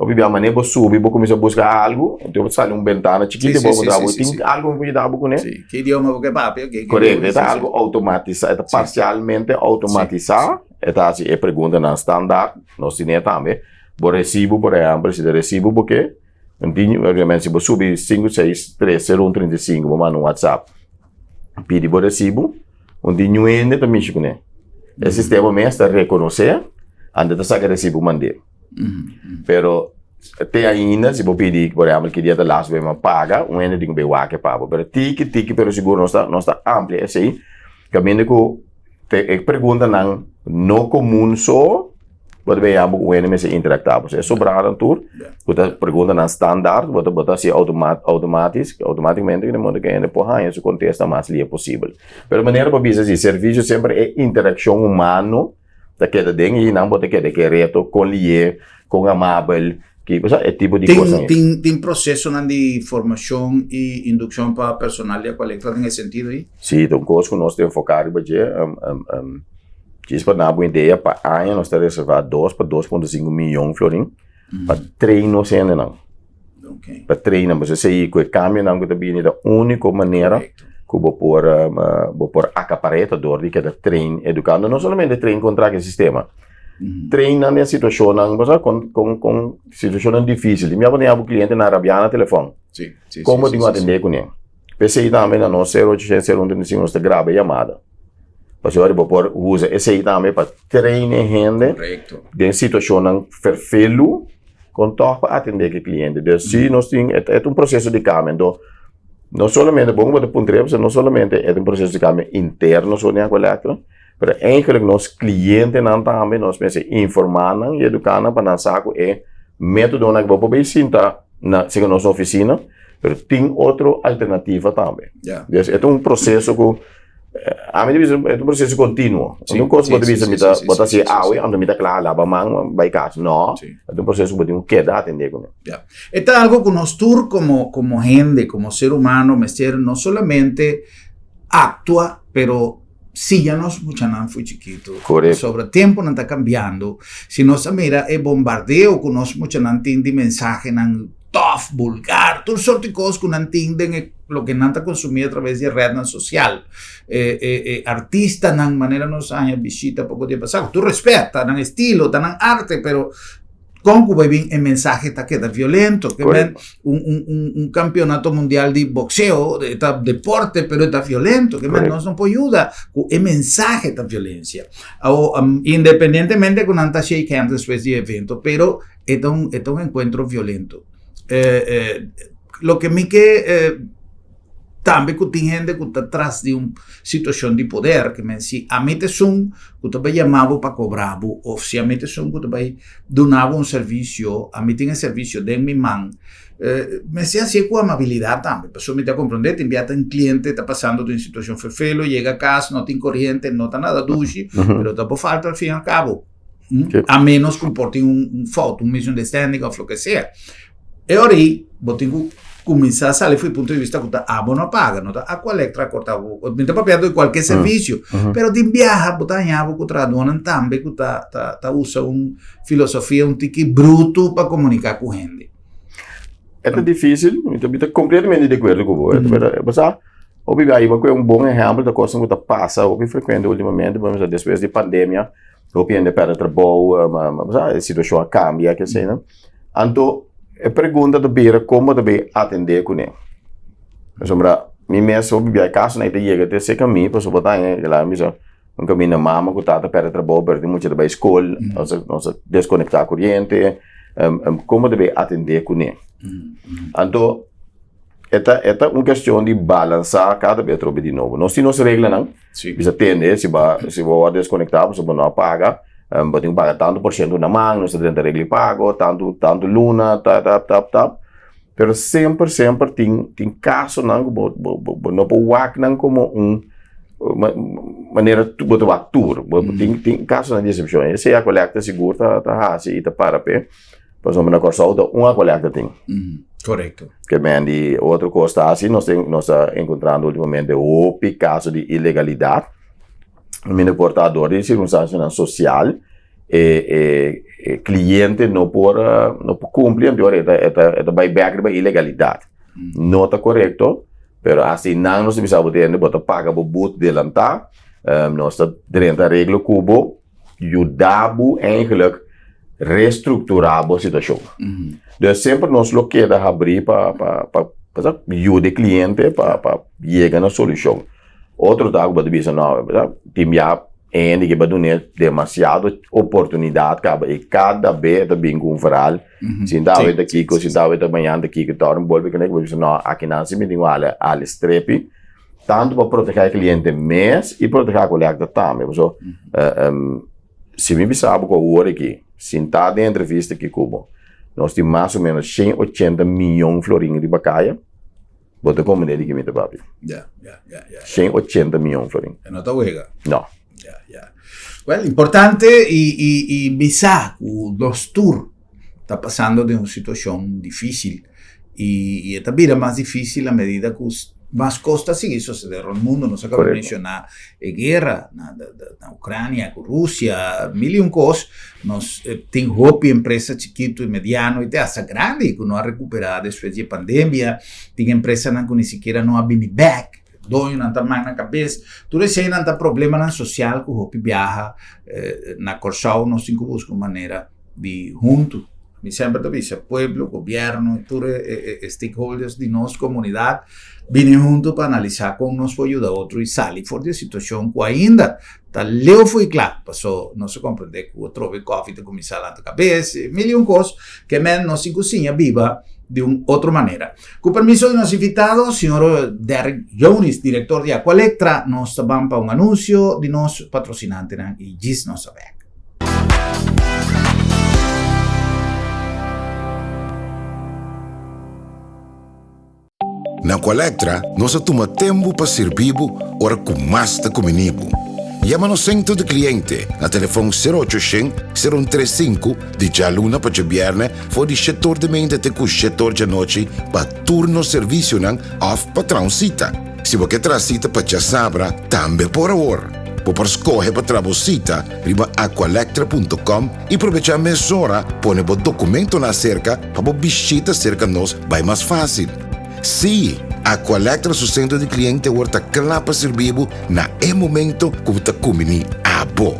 hopi bia manera bo subi bo kuminsá buska algu enton bo sali un bentana chikito bo puntra bo tin algu mi por yuda bo kuné Ki idioma bo ke papia korekto e ta algu outomatisá e ta parsialmente outomatisá e ta hasi e preguntanan standaard nos tine tambe bo resibo por ehèmpel si ta resibo bo ke si bo subi sinku seis tres sero un 35 bo manda un whatsapp Pidi bo resibu, un di ñu hende ta mishi kuné. E sistema mes ta rekonosé, anto ta saka e resibu mand'é. Pero te ainda si bo pidi, por ehèmpel, ki dia ta last bo a paga, un hende tin ku bai wak e pa bo. Pero tiki tiki pero sigur nos ta nos ta amplia esei, kaminda ku te e preguntanan no komun so, Bo ta bia bo ku hende mester interaktá. Pasobra e sobranan tur ku ta preguntanan standaard, bo ta bo ta hasi outomatis, outomatikamente di modo ku e hende por haña su kontesta mas lia posibel. Pero manera bo bisa si servisio semper e interakshon humano ta keda den i nan bo ta keda ke reto kon lié, kon amabel, ki bo sa e tipo di kosnan ei. Tin tin prosesonan di formashon i indukshon pa personal di Aqualectra den e sentido ei? Si, ta un kos ku nos ta enfoká riba dje. Djis pa dabo un idea, pa aña nos ta reservá dos pa 2.5 miyon florin pa train nos hendenan. Okay. Pa train nan, pasobra esei ku e kambionan ku ta bini ta úniko manera ku bo por bo por akapará e ta dor di keda train edukando, no solamente train kontra ki sistema, train nan den situashonnan, bo sa kon kon kon situashonnan difísil. Mi a pone abo klientenan rabiá na telefòn. Sí, sí, Komo sí, tin ku sí, sí. atendé kuné? P'esei tambe na nos sero ochocientos sero un treinta i sinku nos ta graba e yamada. Pasobra bo por usa esei tambe pa train e hende Korekto. den situashonnan ferfelu kon tòg pa atendé ku e kliente. Dus si nos tin e ta un proseso di kambio. Anto no solamente bon ku bo ta puntra pasobra no solamente e ta un proseso di kambio interno so den Aqualectra, pero eigenlijk nos klientenan tambe nos mester informá nan i eduká nan pa nan sa ku e metodonan ku bo por bai sinta na serka nos ofisina Pero tin otro alternativa tambe. Ja. Dus e ta un proceso ku ami ta bisa e ta un proceso continuo. Sí, No un kos sí, bo ta sí, bisa sí, mi ta sí, sí, bo ta sí, hasi sí, sí, awe sí. anto mi ta kla laba man bai kas. No, Sí. e ta un proceso ku bo tin ku keda atendé kuné. Ja. E ta algo ku nos tur komo komo hende, komo ser humano mester no solamente. Aktua, pero siña nos muchanan fo'i chikitu. Korekto. Pasobra tempunan ta kambiando. Si nos a mira e bombardeo ku nos muchanan tin di mensahenan tòf, bulgar, tur sort di kos ku nan tin den e loke nan ta konsumí atraves di e retnan sosial. E e e artistanan, manera nos a haña bishita poko dia pasá, ku tur rèspèt, ta nan estilo, ta nan arte, pero Kon ku bai bin e mensahe ta keda violento. Ke men un, un, un, un campeonato mundial di boxeo e ta deporte pero e ta violento. Ke men nos no por yuda ku e mensahe ta violencia. Awo independientemente ku nan ta shake hands despues di e evento pero e ta un e ta un encuentro violento. Eh, eh, loke mi ke eh, Tambe ku tin hende ku ta tras di un situashon di poder, ke men si ami ta esun ku ta bai yama bo pa kobra bo òf si ami ta esun ku ta bai duna bo un servisio, ami tin e servisio den mi man, mester hasié ku amabilidat tambe. Pasobra mi ta komprondé tin bia ta un kliente ta pasando den un situashon ferfelu, yega kas, no tin koriente, no ta nada dushi, pero ta bo falta al fin i al kabo. A ménos ku por tin un fout, un misunderstanding òf loke sea. E ora ei bo tin ku kuminsá sali for e punto di vista ku ta abo no a paga, no ta Aqualectra a kortá bo. Mi ta papiando di kualke servisio, pero tin biaha bo ta haña bo ku trahadónan tambe ku ta ta ta usa un filosofia un tiki brutu pa komuniká ku hende. E ta difísil, mi ta mi ta kompletamente di akuerdo ku bo. Bo sa, hopi biaha bo a kohe un bon ehèmpel ta kosnan ku ta pasa hopi frekuente ultimamente, por ehempel despues di pandemia hopi hende a pèrdè trabou, bo sa, e situashon a kambia, keseinan. Anto e pregunta ta bira kon bo ta bay atendé kuné. Pasobra mi mes hopi bia e kasonan ei ta yega te serka mi pasobra bo ta haña e la bisa un kaminda mama ku tata pèrdè trabou pero tin mucha ta bay skol nos a nos a deskonektá koriente kon bo ta bay atendé kuné. Anto e ta e ta un kestion di balansá kada bes atrobe di nobo. Nos tin nos reglanan. Bisa tende si bo si bo a deskonektá pasobra bo no a paga bo tin ku paga tantu por siento na man nos ta drenta regla di pago tantu tantu luna tap tap tap tap pero semper semper tin tin kasonan ku bo bo bo no por wak nan komo un manera bo ta wak tur bo tin tin kasonan di eksepshon esei Aqualectra sigur ta ta hasi i ta para p'e. Pasobra na Kòrsou ta un Aqualectra tin. Korekto. Ke men di otro kos ta hasi, nos tin, nos ta enkontrando ultimamente hopi kaso di ilegalidat. Mi por ta dor di sirkunstansianan sosial, e e e kliente no por no por kumpli, anto e ta e ta e ta bai bèk riba ilegalidat. No ta korekto, pero asinan nos ta bisa bo tende bo ta paga bo but delantá, nos ta drenta areglo ku bo. yuda bo eigenlijk restructura bo situacion. Dus semper nos lo keda habri pa pa pa pa yuda e cliente pa pa yega na solucion. Otro ta ku bo ta bisa no, tin bia hende ke bo a dun'é demasiado oportunidad kaba i kada be e ta bin ku un verhaal, sinta awe ta kiko, sinta awe ta mañana ta kiko, ta ora mi bolbe kuné ku bo ta bisa no akinan si mi tin ku hala hala strepi. Tantu pa protegá e kliente mes i protegá kolekta tambe. Pasobra si mi bisa bo ku awor aki, sintá den entrevista aki ku bo, nos tin mas o ménos 180 mion florin riba kaya, bo ta komprendé di ki mi ta papia. Ya, ya, ya, ya. 180 mion florin. E no ta wega. No. Ya, ya. Well, importante i i i bisa ku nos tur ta pasando den un situashon difísil i e ta bira mas difísil a medida ku mas kos ta sigui sosodé rònt mundu. Nos a kaba di menshoná e guera na Ukrania ku Rusia, mil i un kos. Nos tin hopi empresa chikitu i mediano i te asta grandi ku no a rekuperá despues di e pandemia. Tin empresanan ku ni sikiera no a bini bèk. Doñonan ta man na kabes. Tur eseinan ta problemanan sosial ku hopi biaha na Kòrsou nos tin ku buska un manera di huntu. Mi semper ta bisa pueblo, gobierno y tur e stakeholders di nos comunidad bini huntu pa analisa con nos por yuda otro y sali for di e situacion cu ainda ta leu for y cla. Paso nos a comprende cu atrobe coffee ta cuminsa lanta cabes y mil y un cos ke men nos tin cu siña biba di un otro manera. Cu permiso di nos invitado, señor Derrick Jonis, director di Aqualectra, nos ta ban pa un anuncio di nos patrocinantenan y djis nos ta bek. Na Aqualectra nos a tuma tempu pa sirbi bo ora ku mas ta kumini bo. Yama nos Sentro di Kliente na telefon 0800 0135 di djaluna pa djabièrnè for di shetor di meinta te ku shetor djanochi pa tur nos servisionan òf pa traha un sita. Si bo ke traha sita pa djasabra, tambe por awor. Bo por skohe pa traha bo sita riba aqualectra punto com i probechá mesora pone bo dokumentonan aserka pa bo bishita serka nos bai mas fásil. Sí, Aqualectra su sentro di kliente awor ta kla pa sirbi bo na e momento ku bo ta kumbiní abo.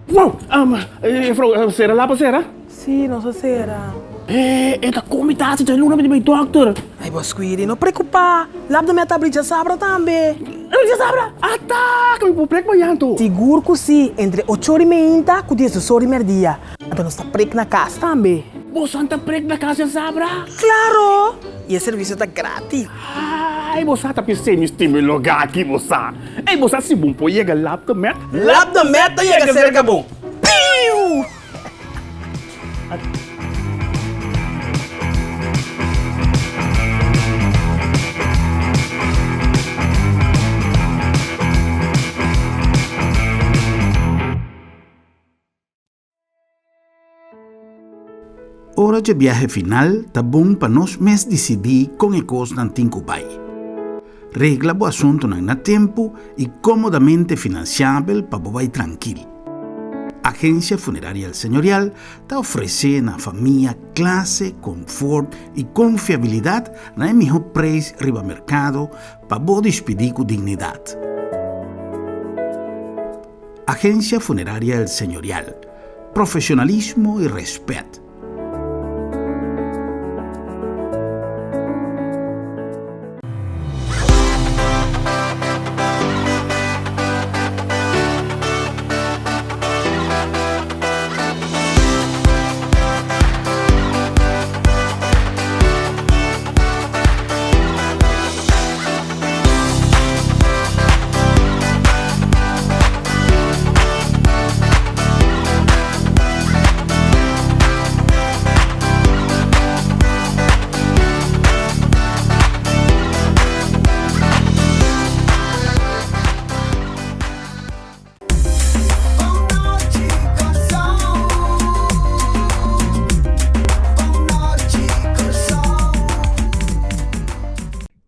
Wow! Juffrouw, sera lapa sera? Sí, nos a sera. E ta komi ta hasi dje luna mi di bai dokter. Ay, bo Squiri, no preocupa. Lap de mi a ta abri djasabra tambe. Abri djasabra? Ata! Ke mi por prek mañan to? Sigur ku sí, entre ocho ora i meinta ku diesdos ora i merdia. Anto nos ta prek na kas tambe. Boso ta prek na kas djasabra? Claro! I e servisio ta gratis. Ay, bo sa ta p'esei mi stima e lugá aki, bo sa. Ey, bo sa si bon por yega Lab de Met? Lab de Met ta yega serka bo. Piu! Ora dje biahe final ta bon pa nos mes disidí kon e kosnan tin ku bai. Regla bo asuntunan na tempu i kómodamente finansiabel pa bo bai trankil. Agensia Funeraria El Señorial ta ofresé na famia klase, konfort i konfiabilidat na e mihó preis riba merkado pa bo dispidí ku dignidat. Agencia Funeraria El Señorial, profesionalismo y respet.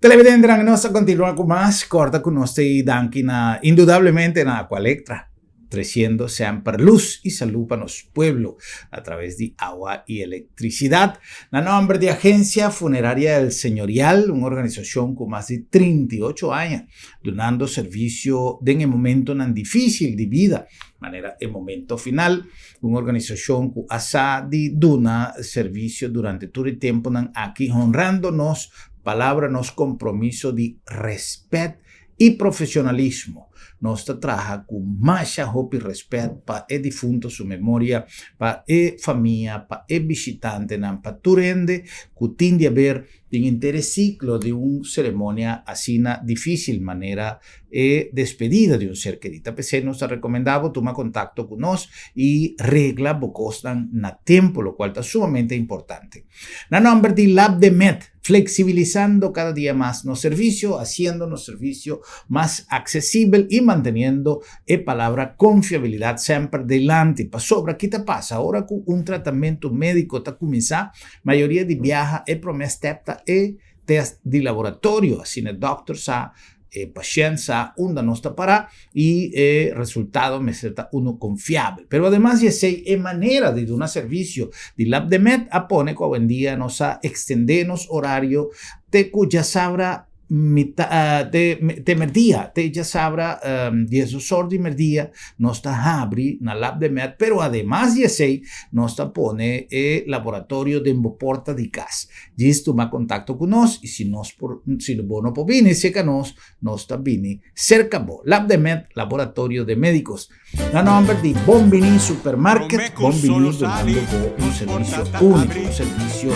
Televidentenan, nos ta continua cu mas. Corda cu nos ta e danki na, indudablemente na Aqualectra, treciendo semper luz y salud pa nos pueblo a través di awa y electricidad. Na nomber di Agencia Funeraria El Señorial, un organisacion cu mas di 38 aña dunando servicio den e momentonan dificil di bida, manera e momento final. Un organisashon ku a sa di duna servisio durante tur e tempunan aki, honrando nos palabra, nos kompromiso di rèspèt i profeshonalismo. Nos ta traha ku masha hopi rèspèt pa e difunto su memoria, pa e famia, pa e bishitantenan, pa tur hende ku tin di haber den henter e siklo di un seremonia asina difísil manera e despedida di un ser kerí. Ta p'esei nos ta rekomendá bo tuma kontakto ku nos i regla bo kosnan na tempu, lokual ta sumamente importante. Na nòmber di Labdemed, fleksibilisando kada dia mas nos servisio, hasiendo nos servisio mas aksesibel i manteniendo e palabra konfiabilidat semper delanti. Pasobra ki ta pasa ora ku un tratamentu médiko ta kuminsá? Mayoria di biaha e promé stèp ta e tèst di laboratorio, asina e dòkter sa, e pashènt sa unda nos ta pará i e resultado mester ta unu konfiabel. Pero ademas di esei e manera di duna servisio di Labdemed a pone ku awendia nos a ekstendé nos orario te ku djasabra mita te te merdia, te djasabra diesdos or di merdia nos ta habri na Labdemed, pero ademas di esei nos ta pone e laboratorio den bo porta di kas. Djis tuma kontakto ku nos i si nos por si bo no por bini serka nos, nos ta bini serka bo. Labdemed, Laboratorio de Medicos. Na nomber di Bon Bini Supermarket, Bon Bini dunando bo un servicio unico, un servicio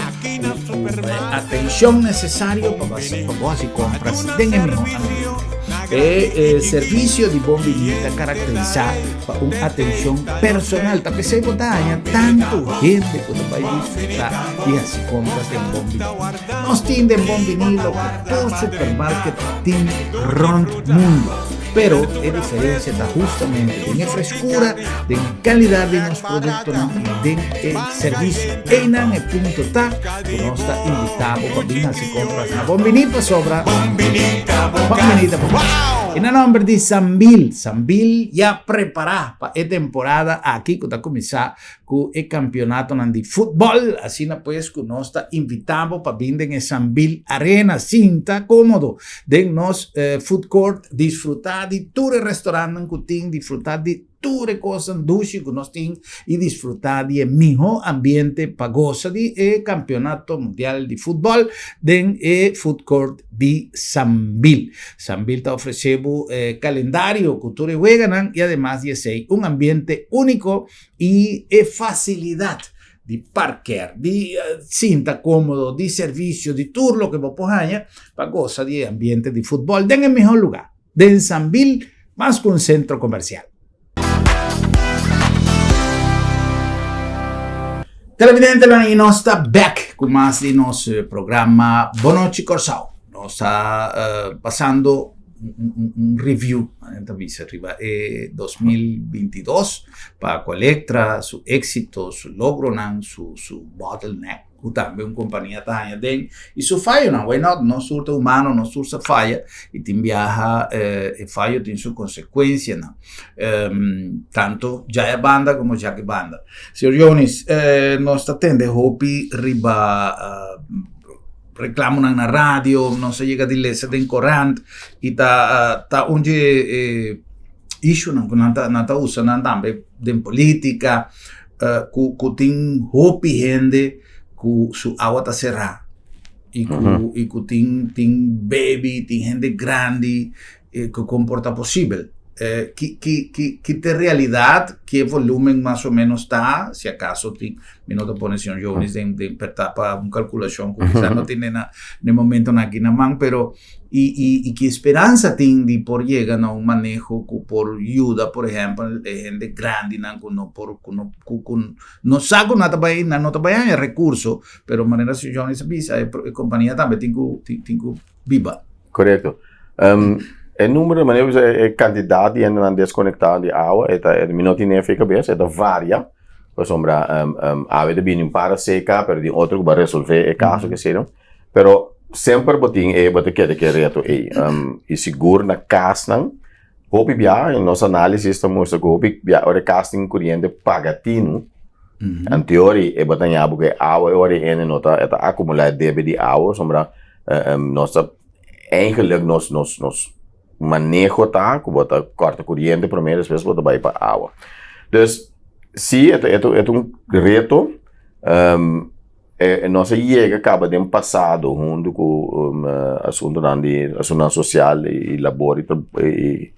cu e atencion necesario pa bo haci compras den e miho ambiente. E servicio di Bon Bini ta caracterisa pa un atencion personal, ta p'esey bo ta haña tanto hende cu ta bay disfruta di haci compras den Bon Bini. Nos tin den Bon Bini loke tur supermarket tin rond mundo. Pero e diferencia ta hustamente den e frescura, den e calidad di nos productonan y den e servicio. Eynan e punto ta cu nos ta invita bo pa bin haci compras na Bon Bini pasobra Bon Bini ta bo cas. Y na nomber di Sambil, Sambil ya prepara pa e temporada aki cu ta cuminsa cu e campeonatonan di futbol, asina pues cu nos ta invita bo pa bin den e Sambil Arena, sinta comodo den nos food court, disfruta di tur e restaurantnan cu tin, disfruta di tur e cosnan dushi cu nos tin y disfruta di e miho ambiente pa gosa di e campeonato mundial di futbol den e food court di Sambil. Sambil ta ofrece bo e calendario cu tur e weganan y ademas di esey un ambiente unico y e facilidad di parker, di sinta cómodo, di servicio, di tur loke bo por haña pa goza di e ambiente di futbol den e mihor lugar, den Sambil mas cu un centro comercial. Televidentenan y nos ta bek cu mas di nos programa Bon Nochi Corsou. Nos ta pasando un review, ta bisa riba e 2022 pa Aqualectra, su éxito, su logronan, su, su bottleneck, ku tambe un kompania ta haña den, i su fayonan. Why not? Nos tur ta humano, nos tur sa faya, i tin biaha e fayo tin su konsekuensianan. Tanto djaya banda komo djaki banda. Señor Jonis, nos ta tende hopi riba Reclamonan na radio, nos a yega di lesa den corant y ta ta un dje e issuenan cu nan ta nan ta usa nan tambe den politica cu cu tin hopi hende cu su awa ta cera y cu y cu tin tin baby tin hende grandi cu con por ta posibel. Ki ki ki ki ta e realidad? Ke volumen mas o menos ta? Si acaso tin, mi no ta pone señor Jonis den den perta pa un calculacion cu kisas no tene na na e momentonan aki na man, pero y y y ki speransa tin di por yega na un maneho cu por yuda por ehempel e hende grandinan cu no por cu no cu cu no sa cu nan ta bay nan no ta bay haña recurso, pero manera señor Jonis a bisa e compania tambe tin cu tin cu biba. Korekto. E numero, manera bisa e kantidat di hendenan deskonektá di awa, e ta, mi no tin efe kabes, e ta varia, pasobra awe ta bini un par a seka, pero tin otro ku bo a resolvé e kaso ke sino. Pero semper bo tin e, bo ta keda ku e reto ei. I sigur na kasnan, hopi bia, nos análisis ta mustra ku hopi bia ora e kas tin kuriente paga tinu, anteori e bo ta ña bo ku e awa e ora e hende no ta, e ta akumulá e debe di awa, pasobra Nos ta eigenlijk nos nos nos maneho ta ku bo ta kòrta kuriente promé despues bo ta bai pa awa. Dus si e ta e ta e ta un reto e nos a yega kaba den pasado huntu ku asuntunan di asuntunan sosial i labor i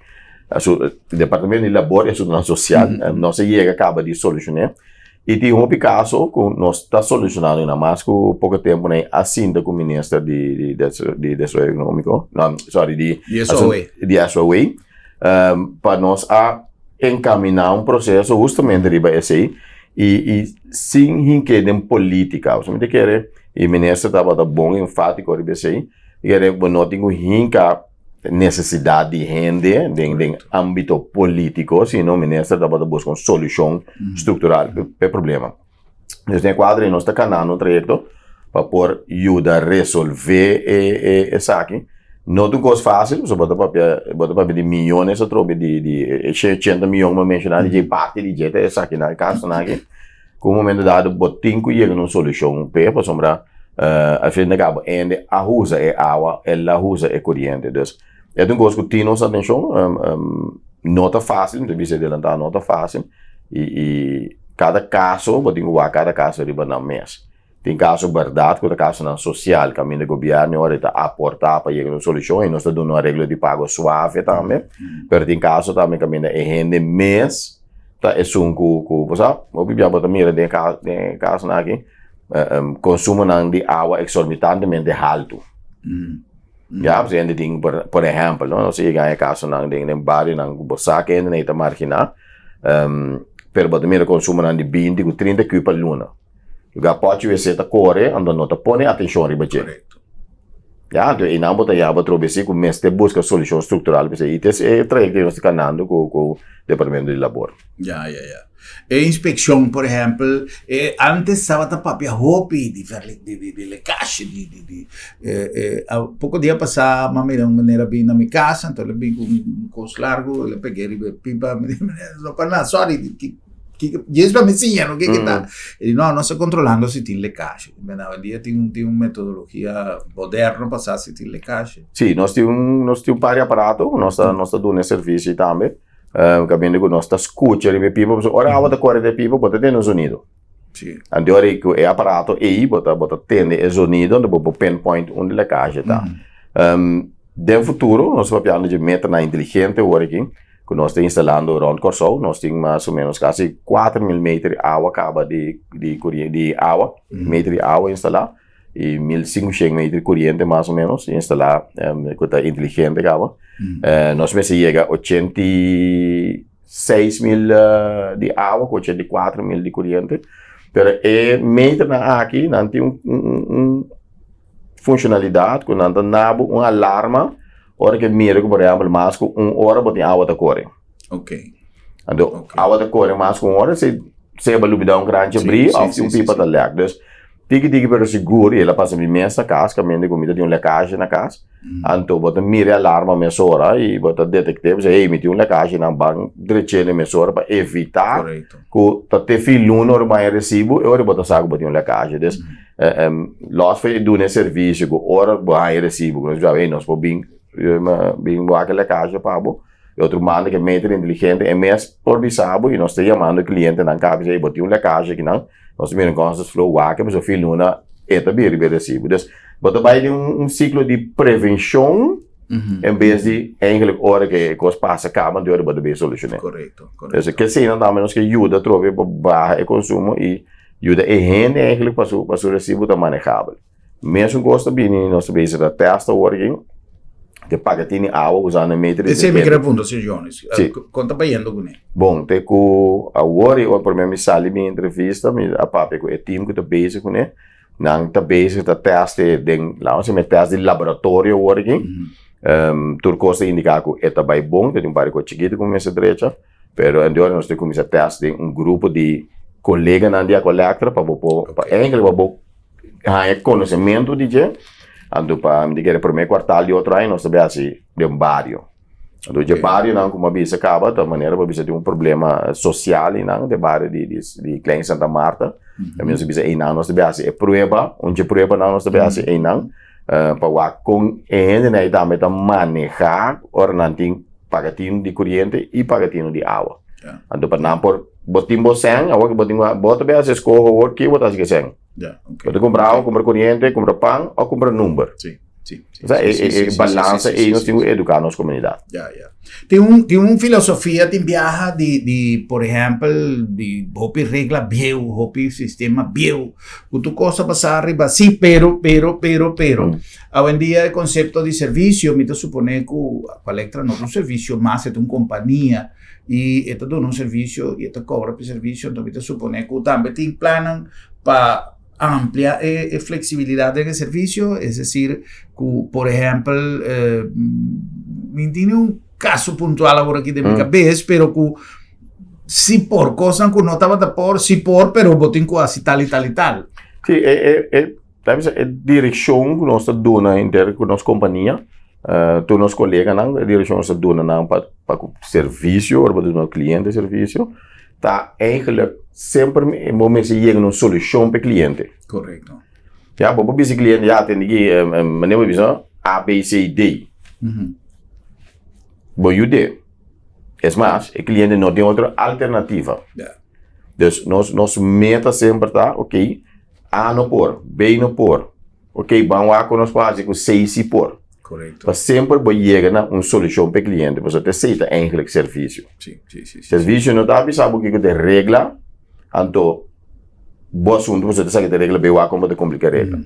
departamento di labor i asuntunan sosial nos a yega kaba di solushoné. I tin hopi kaso ku nos ta solushonando na mas ku poko tempu nan a sinta ku minister di di desaroyo ekonómiko, no sorry di di SOA pa nos a enkaminá un proseso hustamente riba esei i i sin hink'é den polítika. Pasobra mi ta kere i minister tabata bon enfátiko riba esei, mi kere bo no tin ku hinka nesesidat di hende den den ámbito polítiko, sino minister tabata buska un solushon struktural pa e problema. Dus den e kuadro ei nos ta kanando un trayekto pa por yuda resolvé e e esaki. No ta un kos fásil, pasobra bo ta papia bo ta papia di miónes atrobe di di e shen ochenta mion ku bo a menshoná di dje parti di dje ta esakinan e kasonan aki. Ku un momento dado bo tin ku yega na un solushon p'e pasobra al fin di kabo hende a usa e awa, el a usa e koriente. Dus e ta un kos ku tin nos atenshon, no ta fásil, mi ta bisa adelantá no ta fásil i i kada kaso bo tin ku wak kada kaso riba nan mes. Tin kaso bèrdat ku ta kasonan sosial kaminda gobièrnu ora e ta aportá pa yega na un solushon i nos ta duna un areglo di pago suave tambe, pero tin kaso tambe kaminda e hende mes ta esun ku ku bo sa hopi bia bo ta mira den e den e kasonan aki konsumonan di awa eksorbitantemente haltu. Ya, pues hende tin por por ehèmpel no, nos a yega e kasonan den den barionan ku bo sa ku hende ta marginá pero bo ta mira konsumonan di binti ku trinta ku pa luna. Lugar pochi wc ta kore, anto no ta pone atenshon riba dje. Korekto. Ya, anto einan bo ta yaba atrobe si ku mester buska solushon struktural pa esei. I ta e trayekto ku nos ta kanando ku ku Departamento di Labor. Ya, ya, ya. E inspekshon, por ehèmpel, e antes tabata papia hopi di verli di di di lekashe di di di poko dia pasá mi a mira un meneer a bini na mi kas, anto el a bini ku un kos largu, el a peg'é riba e pipa, mi di meneer no pa nada, sorry, Kiko, djes pa mi siña no kiko ta. E di no, nos ta kontrolando si tin lekashe. Men awendia tin un tin un metodologia moderno pa sa si tin lekashe. Sí, nos tin un nos tin un par di aparato ku nos ta nos ta duna e servisio tambe. Kaminda ku nos ta skucha riba e pipa, pasobra ora awa ta kore den e pipa bo ta tende un zonido. Sí. Anto ora ku e aparato ei bo ta bo ta tende e zonido anto bo por pinpoint unda lekashe ta. Den futuro nos ta papiando dje meternan inteligente awor aki. ku nos ta instalando rònt Kòrsou, nos tin mas o ménos kasi 4000 meter di awa kaba di di di awa, meter di awa instalá i 1500 meter di koriente mas o ménos instalá ku ta inteligente kaba. Nos mester yega 86000 di awa ku 84000 di koriente, pero e meternan aki nan tin un un funshonalidat ku nan ta nabo un alarma Ora ke mira ku por ehèmpel mas ku un ora bo tin awa ta kore. Ok. Anto Ok. awa ta kore mas ku un ora si sea bo lubida un kranchi Sí, abrí sí, òf sí, un sí, pipa sí. ta lèk. Dus tiki tiki pero sigur i el a pasa mi mes na kas kaminda ku mi ta tin un lèkashe na kas. Anto bo ta mira e alarma mesora i bo ta detekt'é bo bisa hey mi tin un lèkashe nan ban drech'é mesora pa evitá Korekto. ku ta te fin luna ora bo haña resibu e ora bo ta sa ku bo tin un lèkashe. Dus Lòs for e duna e servisio ku ora bo haña e resibu ku nos bisa hey nos por bin bin wak e lèkashe pa bo e otro manda ku e meter inteligente e mes por bisa bo i nos ta yamando e klientenan kaba bisa hey bo tin un lèkashe akinan nos ta mira kon flow wak e pasobra fin luna e ta bira riba e resibu. Dus bo ta bai den un siklo di prevenshon en bes di eigenlijk ora ku e kos pasa kaba anto ora bo ta bin solushoné. Korekto, korekto. Dus keseinan tambe nos ke yuda atrobe pa baha e konsumo i Yuda e hende eigenlijk pa su pa su resibo ta manejabel. Mesun kos ta bini nos ta bezig ta test awor aki te paketin di awa usando e meter Esei mi kere puntra señor Jonis. Sí. Kon ta bayendo kuné? Bon, te ku awor i ora promé mi sali mi entrevista mi a papia ku e team ku ta bezig kuné. Nan ta bezig ta test e den laat mi test di laboratorio awor aki. Tur kos ta indiká ku e ta bai bon, ta tin un par di kos chikitu ku mester drecha. Pero en di ora nos ta kuminsá tèst den un grupo di koleganan di Aqualectra pa bo por, pa eigenlijk pa bo haña konosementu di dje. Anto pa mi ta kere promé kuartal di otro aña nos ta bai hasi den bario. Anto dje barionan ku mi a bisa kaba ta manera bo a bisa tin un problema sosial einan den bario di di Klein Santa Martha. Tambe nos a bisa einan nos ta bai hasi e prueba, un dje pruebanan nos ta bai hasi einan pa wak kon e hendenan ei tambe ta manehá ora nan tin paga tinu di koriente i paga tinu di awa. Ja. Anto pa nan por, bo tin bo sèn, awor ke bo tin, bo ta bin hasi eskoho awor ke bo ta hasi ke sèn. Ja, ok. Bo ta kumpra awa, kumpra koriente, kumpra pan òf kumpra number. Sí, sí, sí. Osea, sí, e, sí, e, e sí, balansa sí, sí, ei nos sí, tin ku sí. eduká nos komunidat. Ja, ja. Tin un, tin un filosofia tin biaha di, di, por ehèmpel, di hopi regla bieu, hopi sistema bieu, ku tur kos ta basá riba sí, pero, pero, pero, pero. Awendia e konsepto di servisio, mi ta suponé ku Aqualectra no ta un servisio mas, e ta un kompania i e ta duna un servisio i e ta kobra pa e servisio, anto mi ta suponé ku tambe tin plannan pa amplia e e fleksibilidat den e servisio, es desir ku por ehèmpel mi tin un kaso puntual awor aki den mi kabes, pero ku si por, kosnan ku no tabata por, si por, pero bo tin ku hasi tal i tal i tal. Sí, e e e Ta bisa e direkshon ku nos ta duna henter ku nos kompania, tur nos koleganan, e direkshon nos ta duna nan pa pa ku servisio, ora bo ta duna kliente servisio, ta eigentlik semper bo mester yega na un solushon pa e kliente. Korekto. Ya, bo por bisa e kliente, ya tende ki manera bo bisa A, B, C, D. Bo yud'é. Es mas, e kliente no tin otro alternativa. Ya. Dus nos nos meta semper ta, okey. A no por, B no por. Ok, ban wak ku nos por hasi ku C si por. Korekto. Pa semper bo yega na un solushon pa e kliente, pasobra ta esei ta eigenlijk servisio. Sí, sí, sí, sí. Servisio no ta bisa bo kiko ta e regla, anto bo asuntu pasobra ta sa ki ta e regla, bay wak kon bo ta kumpli ku e regla.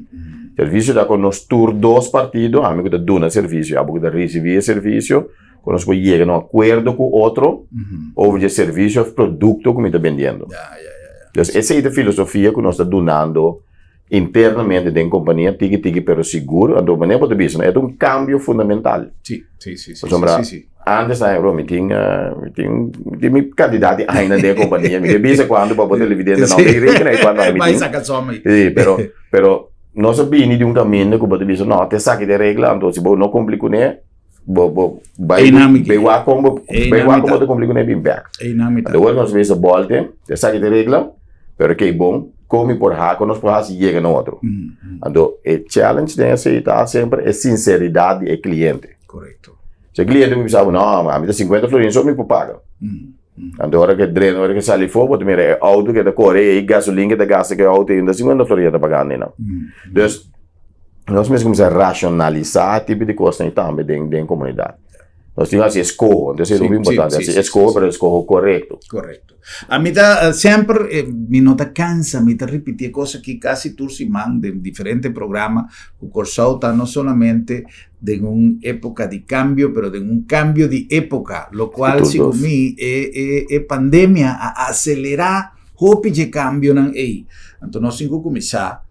Servisio ta ku nos tur dos partido, ami ku ta duna servisio, abo ku ta risibí e servisio, ku nos por yega na un akuerdo ku otro over di e servisio òf produkto ku mi ta bendiendo. Ya, ya, ya, ya. Dus esei ta e filosofia ku nos ta dunando. Internamente den kompania tiki tiki pero sigur, anto manera bo ta bisa no, e ta un kambio fundamental. Sí, sí, sí, sí, Pasobra sí, sí. antes ta bro, mi tin, mi tin, mi tin mi kantidat di añanan den e kompania, mi ke bisa kuantu pa bo televidente no Sí. bin rekena i kuantu aña mi Bai tin. saka som ei. Sí, pero, pero nos a bini di un kaminda ku bo ta bisa no, te esaki ta e regla, anto si bo no kumpli kuné, bo, bo bai, Einan mi bai wak kon bo, Einan bai mi wak kon ta. bo ta kumpli kuné bin bèk. Einan mi ta. Anto ora nos bisa bòlte, te esaki ta e regla, pero kei bon, Kon mi por ha, kon nos por hasi yega na otro. Anto e challenge den esei ta semper e sinseridat di e kliente. Korekto. Si e kliente por bisa bo, no, ami ta sinkuenta florin so mi por paga. Anto ora ke drenta, ora ke sali afó, bo ta mira e outo ke ta kore ei, gasolin ke ta gasta ku e outo ei, no ta sinkuenta florin e ta pagando einan. Dus, nos mester kuminsá rashonalisá e tipo di kosnan ei tambe den den komunidat. Nos tin ku hasi eskoho, entonces e hopi importante, hasi eskoho, pero eskoho korekto. Korekto. Ami ta semper, mi no ta cansa, mi ta ripiti e cos aki casi tur siman den diferente programa, cu Corsou ta no solamente den un epoca di cambio, pero den un cambio di epoca, locual segun mi e e e pandemia a acelera hopi dje cambionan ey. Anto nos tin cu cuminsa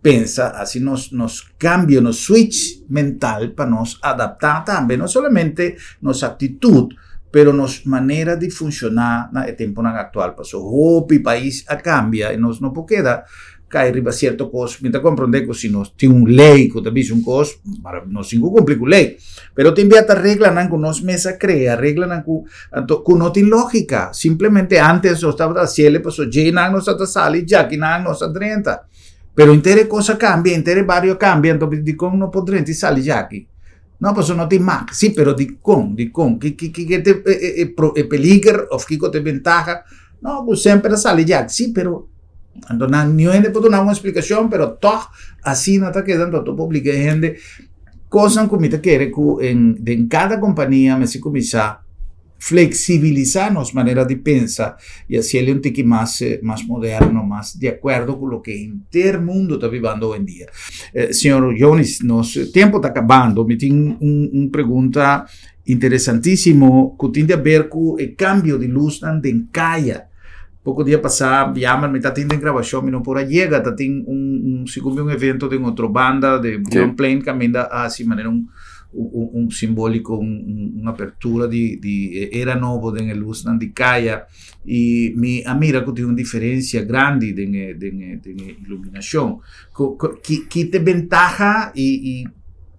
pensa haci nos nos cambio, nos switch mental pa nos adapta tambe, no solamente nos actitud, pero nos manera di funciona na e temponan actual, paso hopi pais a cambia y nos no por keda cay riba cierto cos. Mi ta comprende cu si nos tin un ley cu ta bisa un cos, nos tin cu cumpli cu ley, pero tin bia ta reglanan cu nos mes a crea, reglanan cu anto cu no tin logica, simplemente antes nos tabata haciele paso djeinan nos ta sali, djakinan nos ta drenta. Pero inter e kos a kambia, inter e bario a kambia, anto dikon no por drenta i sali djaki? No, pasobra no tin mak. Sí, pero dikon? Dikon? Ki ki ki ta e e e peliger òf kiko ta e bentaha? No, ku semper a sali djaki. Sí, pero anto nan niun hende por duna un splikashon, pero tòg asina ta keda, anto ta obliga e hende. Kosnan ku mi ta kere ku en den kada kompania mester kuminsá. Flexibilisa nos manera di pensa y haciele un tiki mas mas moderno, mas di acuerdo cu loke henter mundo ta bibando hoy en dia. Señor Jonis, nos tempo ta acabando, mi tin un un pregunta interesantisimo cu tin di haber cu e cambio di luznan den caya. Poco dia pasa jammer mi ta tin den grabacion mi no por a yega, ta tin un un segun mi un evento den otro banda de Brionplein caminda a haci manera un un simbóliko, un apertura di di e era nobo den e lusnan di kaya i mi a mira ku tin un diferensia grandi den e den e den e iluminashon. Ku ku ki ki ta e bentaha i i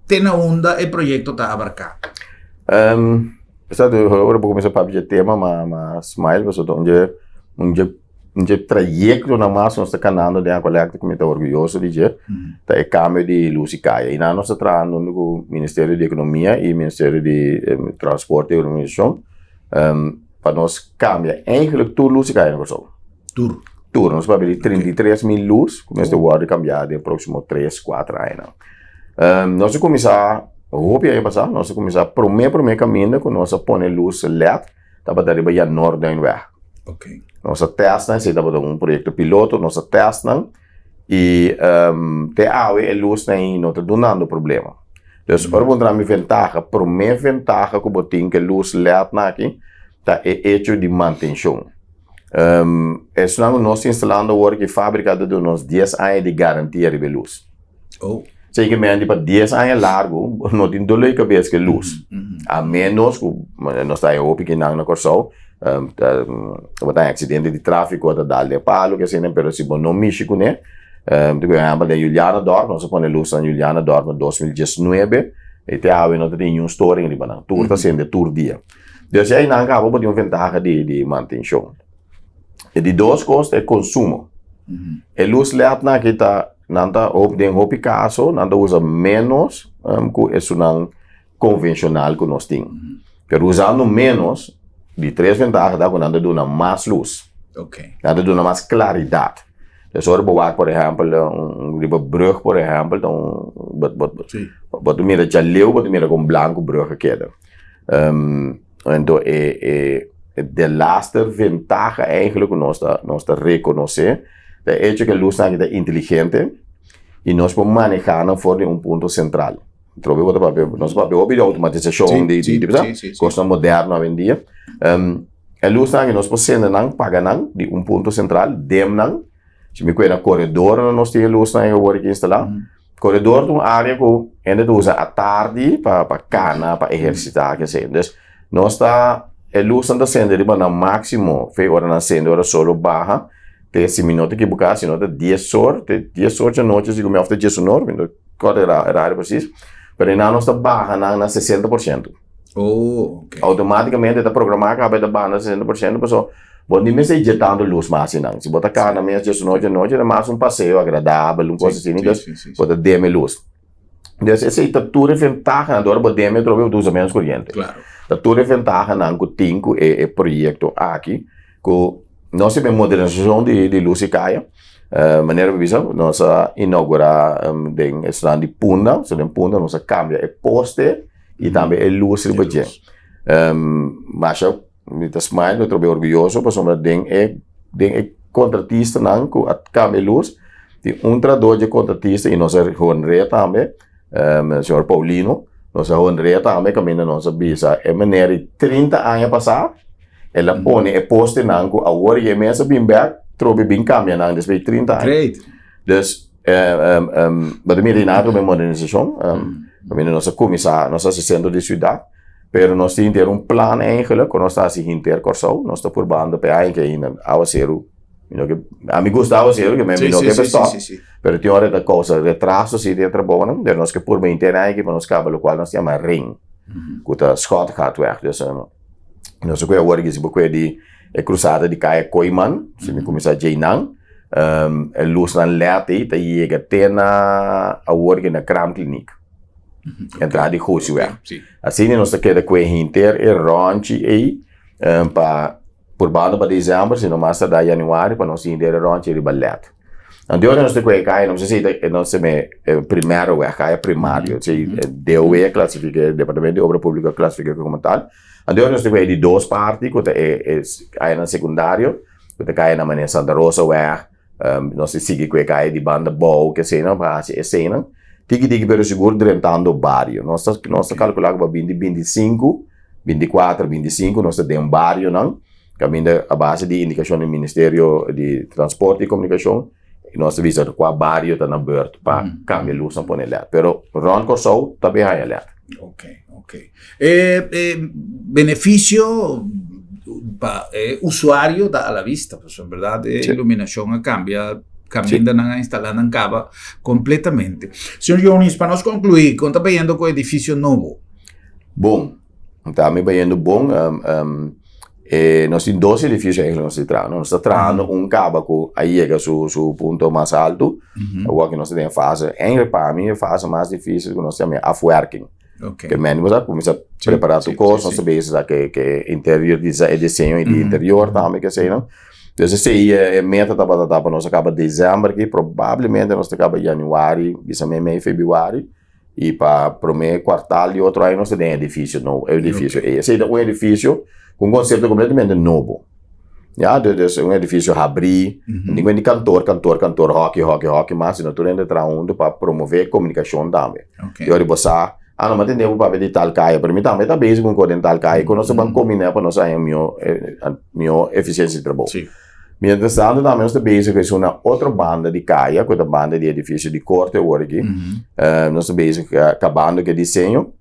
te na unda e proyekto ta abarká? Sa ora bo kuminsá papia dje tema m'a m'a smile pasobra ta un dje un dje Dje trayektonan mas nos ta kanando den Aqualectra ku mi ta orguyoso di dje ta e kambio di lus i kaya. I nan nos ta trahando huntu ku Ministerio di Ekonomia i Ministerio di Transporte i Urbanisashon pa nos kambia eigentlik tur lus i kaya na Kòrsou. Tur? Tur. Nos papia di 33.000 lus ku mester wòrdu kambiá den próksimo tres, kuater añanan. Nos a kuminsá hopi aña pasá, nos a kuminsá promé promé kaminda ku nos a pone lus led tabata riba Jan Noorduynweg. Okay. Nos a test nan, esei tabata un proyecto piloto, nos a test nan y um, te awe e luz nan no ta dunando problema. Dus ora bo entra mi ventaha, prome ventaha ku bo tin ke luz LED nan aki ta e hecho di mantencion. Um, esnan ku nos ta instalando awor ki fabrika ta duna nos 10 aña di garantia riba e luz. Oh. Sei ke men di pa 10 aña largu no tin dolor di kabes ke luz. A menos ku nos ta haña hopi kinan na Kòrsou, bo ta haña aksidente di tráfiko, ta dal den palu ke asina, pero si bo no mishi kuné, por ehèmpel den Julianadorp, nos a pone luz na Julianadorp na 2019 i te awe no ta tin niun storing riba nan, tur ta sende tur dia. Dus einan kaba bo tin un ventaha di mantenshon. E di dos kos ta e konsumo. E lus lednan aki ta, nan ta hop den hopi kaso nan ta usa ménos ku esunnan konvenshonal ku nos tin. Pero usando ménos, di tres ventaha ta ku nan ta duna mas lus. Nan ta duna mas klaridat. Des ora bo wak por ehèmpel un riba brùg por ehèmpel ta un bo bo bo ta mira djaleu bo ta mira kon blanku brùg a keda. Anto e e delaster ventaha eigenlijk ku nos ta nos ta rekonosé ta e hecho ku e lusnan aki ta inteligente i nos por manehá nan for di un punto sentral. Trobe bo ta papia nos ta papia hopi di outomatisashon di di di kosnan moderno awendia. E lusnan aki nos por sende nan paga nan di un punto sentral dem nan. Si mi kue na koredor nos tin e lusnan ei awor aki instalá. Koredor ta un área ku hende ta usa atardi pa pa kana, pa ehersitá, kesei. Dus nos ta e lusnan ta sende riba nan máksimo fe ora nan sende ora sol lo baha te si mi no ta ekiboká si no ta dies or te dies or djanochi si ku mi òf te diesunor mi no kòrda e horario presis pero einan nos ta baha nan na 60%. Oh, ok. Automáticamente ta programá kaba e ta baha na 60% paso bo ni mester dje tantu lus mas einan. Si bo ta kana mes djesnochi anochi ta mas un paseo agradabel, un kos asina, entonces bo ta deme lus. Entonces esei ta tur e ventahanan, ora bo deme atrobe bo ta usa menos koriente. Ta tur e ventahanan ku tin ku e proyekto aki ku nos ta bin modernisashon di lus di kaya. Manera bo bisa nos a inougurá den esnan di Punda, so den Punda nos a kambia e poste i tambe e lus riba dje. Masha mi ta smile, mi ta trobe orguyoso pasobra den e den e kontratistanan ku a kambia e lus tin un trahador dje kontratista i nos a honrea tambe señor Paulino, nos a honrea tambe kaminda nos a bisa e meneer di 30 aña pasá el a pone e postenan ku awor i e mes a bin bèk trobe bin kambia nan despues di 30 aña. Great. Dus bo ta mira di nan trobe modernisashon kaminda nos a kuminsá nos a hasi sentro di siudat pero nos tin henter un plan eigenlijk ku nos ta hasi henter Kòrsou nos ta purbando pa e aña ke ainda awaseru mi no ke ami gusta awaseru ke mi no ke stòp pero tin ora ta kousa retraso si den e trabounan pero nos ke purba henter e aña aki pa nos kaba lokual nos ta yama ring ku ta Schotgaatweg dus nos a kue awor si bo kue di e krusada di Kaya Kooyman, si mi kuminsá djeinan, e lusnan led ei ta yega te na awor ke na Kraamkliniek, entrada di Gosiweg. Asina nos ta keda kue henter e ròntji ei pa purbando pa desèmber, si no mas tardá yanüari pa nos henter e ròntji riba led. Anto ora nos ta kue e kaya, nos ta si nos ta me e primero weg, kaya primario, si DOW a klasifiká, Departamento di Obra Públiko a klasifiká komo tal. Anto nos ta kue di dos parti ku ta e e kayanan sekundario ku ta kaya na manera Santa Rosa weg, nos ta sigui ku e kaya di banda bou ke eseinan pa hasi eseinan tiki tiki pero sigur drentando bario. Nos ta nos ta kalkulá ku pa binti 25, 24, 25 nos ta den barionan kaminda a base di indikashon di Ministerio di Transporte i Komunikashon nos ta bisa kua bario ta na beurt pa kambia lusnan pone led. Pero rònt Kòrsou ta bin haña led. Ok, ok. E, e beneficio pa e usuario ta a la vista, pues en verdad e Sí. iluminacion a cambia, caminda nan a instala nan caba completamente. Señor Jonis, pa nos conclui, con ta bayendo cu edificio nobo? Bon, ta mi bayendo bon. Um, um, eh, nos tin dos edificio eigenlijk nos ta trahando. Nos ta trahando un caba cu a yega su, su punto mas alto. Awor cu nos ta den fase, eigenlijk pa mi e fase mas dificil cu nos ta yama afwerking. Ok. Ke men bo sa kuminsá prepará tur kos, nos ta bezig sa ke ke interior desi e diseño di interior tambe ke eseinan. Dus esei e meta tabata ta pa nos a kaba desèmber aki, probablemente nos ta kaba yanüari, bisa meimei febrüari, i pa promé kuartal di otro aña nos ta den edifisio nobo, e edifisio ei. Esei ta un edifisio ku un konsepto kompletamente nobo. Ya, dus un edifisio habrí, ningun di kantor, kantor, kantor, hòki, hòki, hòki mas, sino tur hende traha huntu pa promové komunikashon tambe. Ok. I ora bo sa, ah no, mi a tende bo papia di tal kaya, pero mi tambe ta bezig ku un kos den tal kaya, ku nos ta ban kombiná pa nos haña mihó, mihó efisiensia di trabou. Sí. Mientras tanto tambe nos ta bezig ku esun na otro banda di kaya, ku ta banda di edifisio di korte awor aki. Nos ta bezig kabando ku e diseño,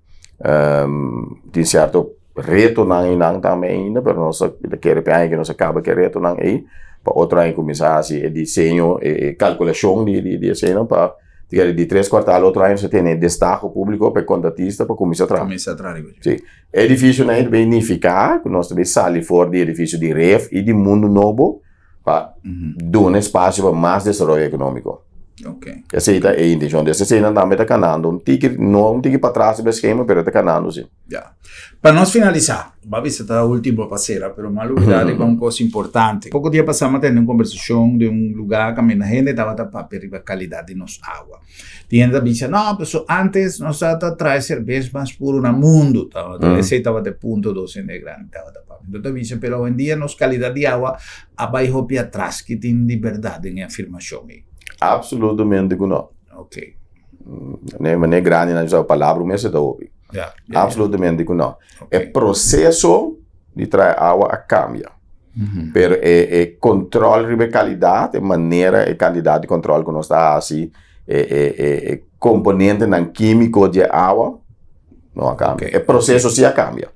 tin sierto retonan einan tambe ainda, pero nos ta kere p'e aña ke nos a kaba ku e retonan ei, pa otro aña kuminsá hasi e diseño, e kalkulashon di eseinan pa di tres kuartal otro aña nos ta tene e destaho públiko pa e kontratista pa kuminsá traha. Kuminsá traha riba dje. Sí. E edifisionan ei ta bin nifiká ku nos ta bin sali for di edifisio di Ref i di Mundu Nobo pa duna espasio pa mas desaroyo ekonómiko. Ok. Esei ta e intenshon. Des eseinan tambe ta kanando un tiki, no un tiki patras riba e skema, pero ta kanando si. Ya. Pa nos finalisá, bo a bisa ta último pa sera, pero mi a lubidá riba un kos importante. Poko dia pasá mi a tende un kombersashon den un lugá kaminda hende tabata papia riba kalidat di nos awa. Tin hende ta bisa, no, paso antes nos tabata trae serbes mas puru na mundu. Tabata, esei tabata e punto dos hende grandi tabata papia. Nan ta bisa, pero awendia nos kalidat di awa a bai hopi atras. Ki tin di bèrdat den e afirmashon ei? Absolutamente ku no. Ok. Ne mane grandi nan usa palabra mester ta hopi. Ya, ya, ya. Absolutamente ku no. Ok. E proseso di trae awa a kambia. Pero e e control riba e calidad, e manera, e cantidad di control cu nos ta haci, e e e e componentenan quimico di e awa no a cambia. E proceso si a cambia.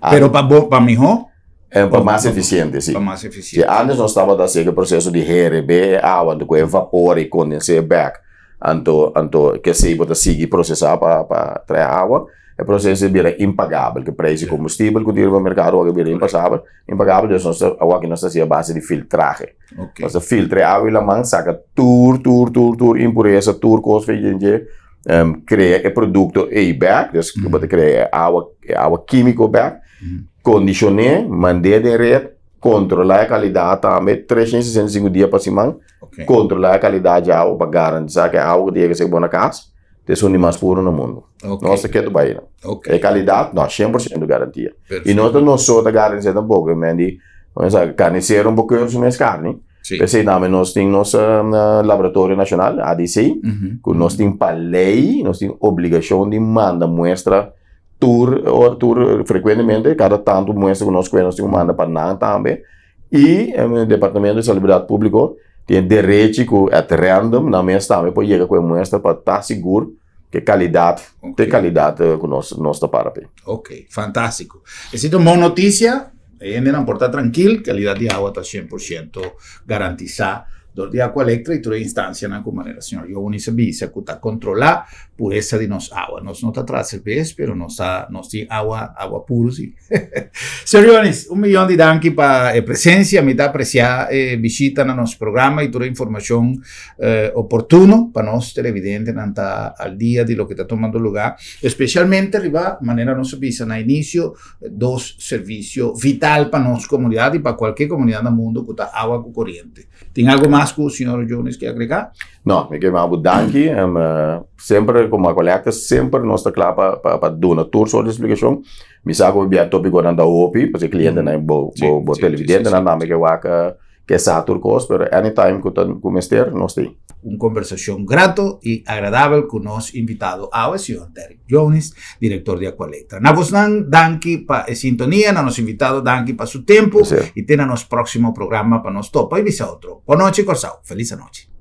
Pero pa bo, pa miho? Eh, pa mas eficiente, si. Pa mas eficiente. Si antes nos tabata haci e proceso di herebe e awa, anto cu e vapor y condens'e bek, anto anto kesey bo ta sigui procesa pa pa trae awa, e proceso a bira impagabel, cu prijs di combustibel cu tin riba mercado awor a bira impasabel, impagabel, dus nos ta awor aki nos ta haci a base di filtrahe. Nos ta filtra e awa y laman, saca tur tur tur tur impureza, tur cos fe dje dje, crea e producto ey bek, dus bo ta crea e awa e awa quimico bek, condicion'e, mand'e den red, controla e calidad tambe 365 dia pa siman, Kontrolá e kalidat di awa pa garantisá ku e awa ku ta yega bo na kas ta esun di mas puru na mundu. Nos ta ketu bai nan. E kalidat, no, 100% garantia. I no ta nos so ta garantisá tampoko, e men di, karnisero un por keur su mes karni. P'esei tambe nos tin nos laboratorio nashonal, ADC, ku nos tin pa lei, nos tin obligashon di manda muestra tur ora, tur frekuentemente, kada tantu muestra ku nos kue nos tin ku manda pa nan tambe. I e Departamento di Salubridat Públiko tin e derechi ku at random nan mes tambe por yega ku e muestra pa ta sigur ku e kalidat ta e kalidat ku nos nos ta para p'e. Ok, fantástiko. Esei ta un bon notisia, e hendenan por ta trankil, kalidat di awa ta 100% garantisá dor di Aqualectra i tur e instansianan ku manera señor Jonis a bisa ku ta kontrolá puresa di nos awa. Nos no ta traha serbes pero nos ta nos tin awa awa puru si. Señor Jonis, un millon di danki pa e presencia. Mi ta aprecia e bishita na nos programa y tur e informacion eh, oportuno pa nos televidentenan ta al dia di loke ta tomando lugar. Especialmente riba, manera nos a bisa na inicio, dos servicio vital pa nos comunidad y pa cualkier comunidad na mundo cu ta awa cu coriente. Tin algo mas cu señor Jonis ke agrega? No, mi ke manda bo danki. Semper como Aqualectra, semper nos ta cla pa pa duna tur soort di explicacion. Mi sa ku bia topikonan ta hopi, pasobra e klientenan bo bo bo televidentenan tambe ke wak ke sa tur kos, pero anytime ku ta ku mester nos ta ei. Un kombersashon grato i agradabel ku nos invitado awe, señor Derrick Jonis, direktor di Aqualectra. Na bosnan danki pa e sintonia, na nos invitado danki pa su tempu i te na nos próksimo programa pa nos topa i bisa otro. Bon nochi Kòrsou, felis anochi.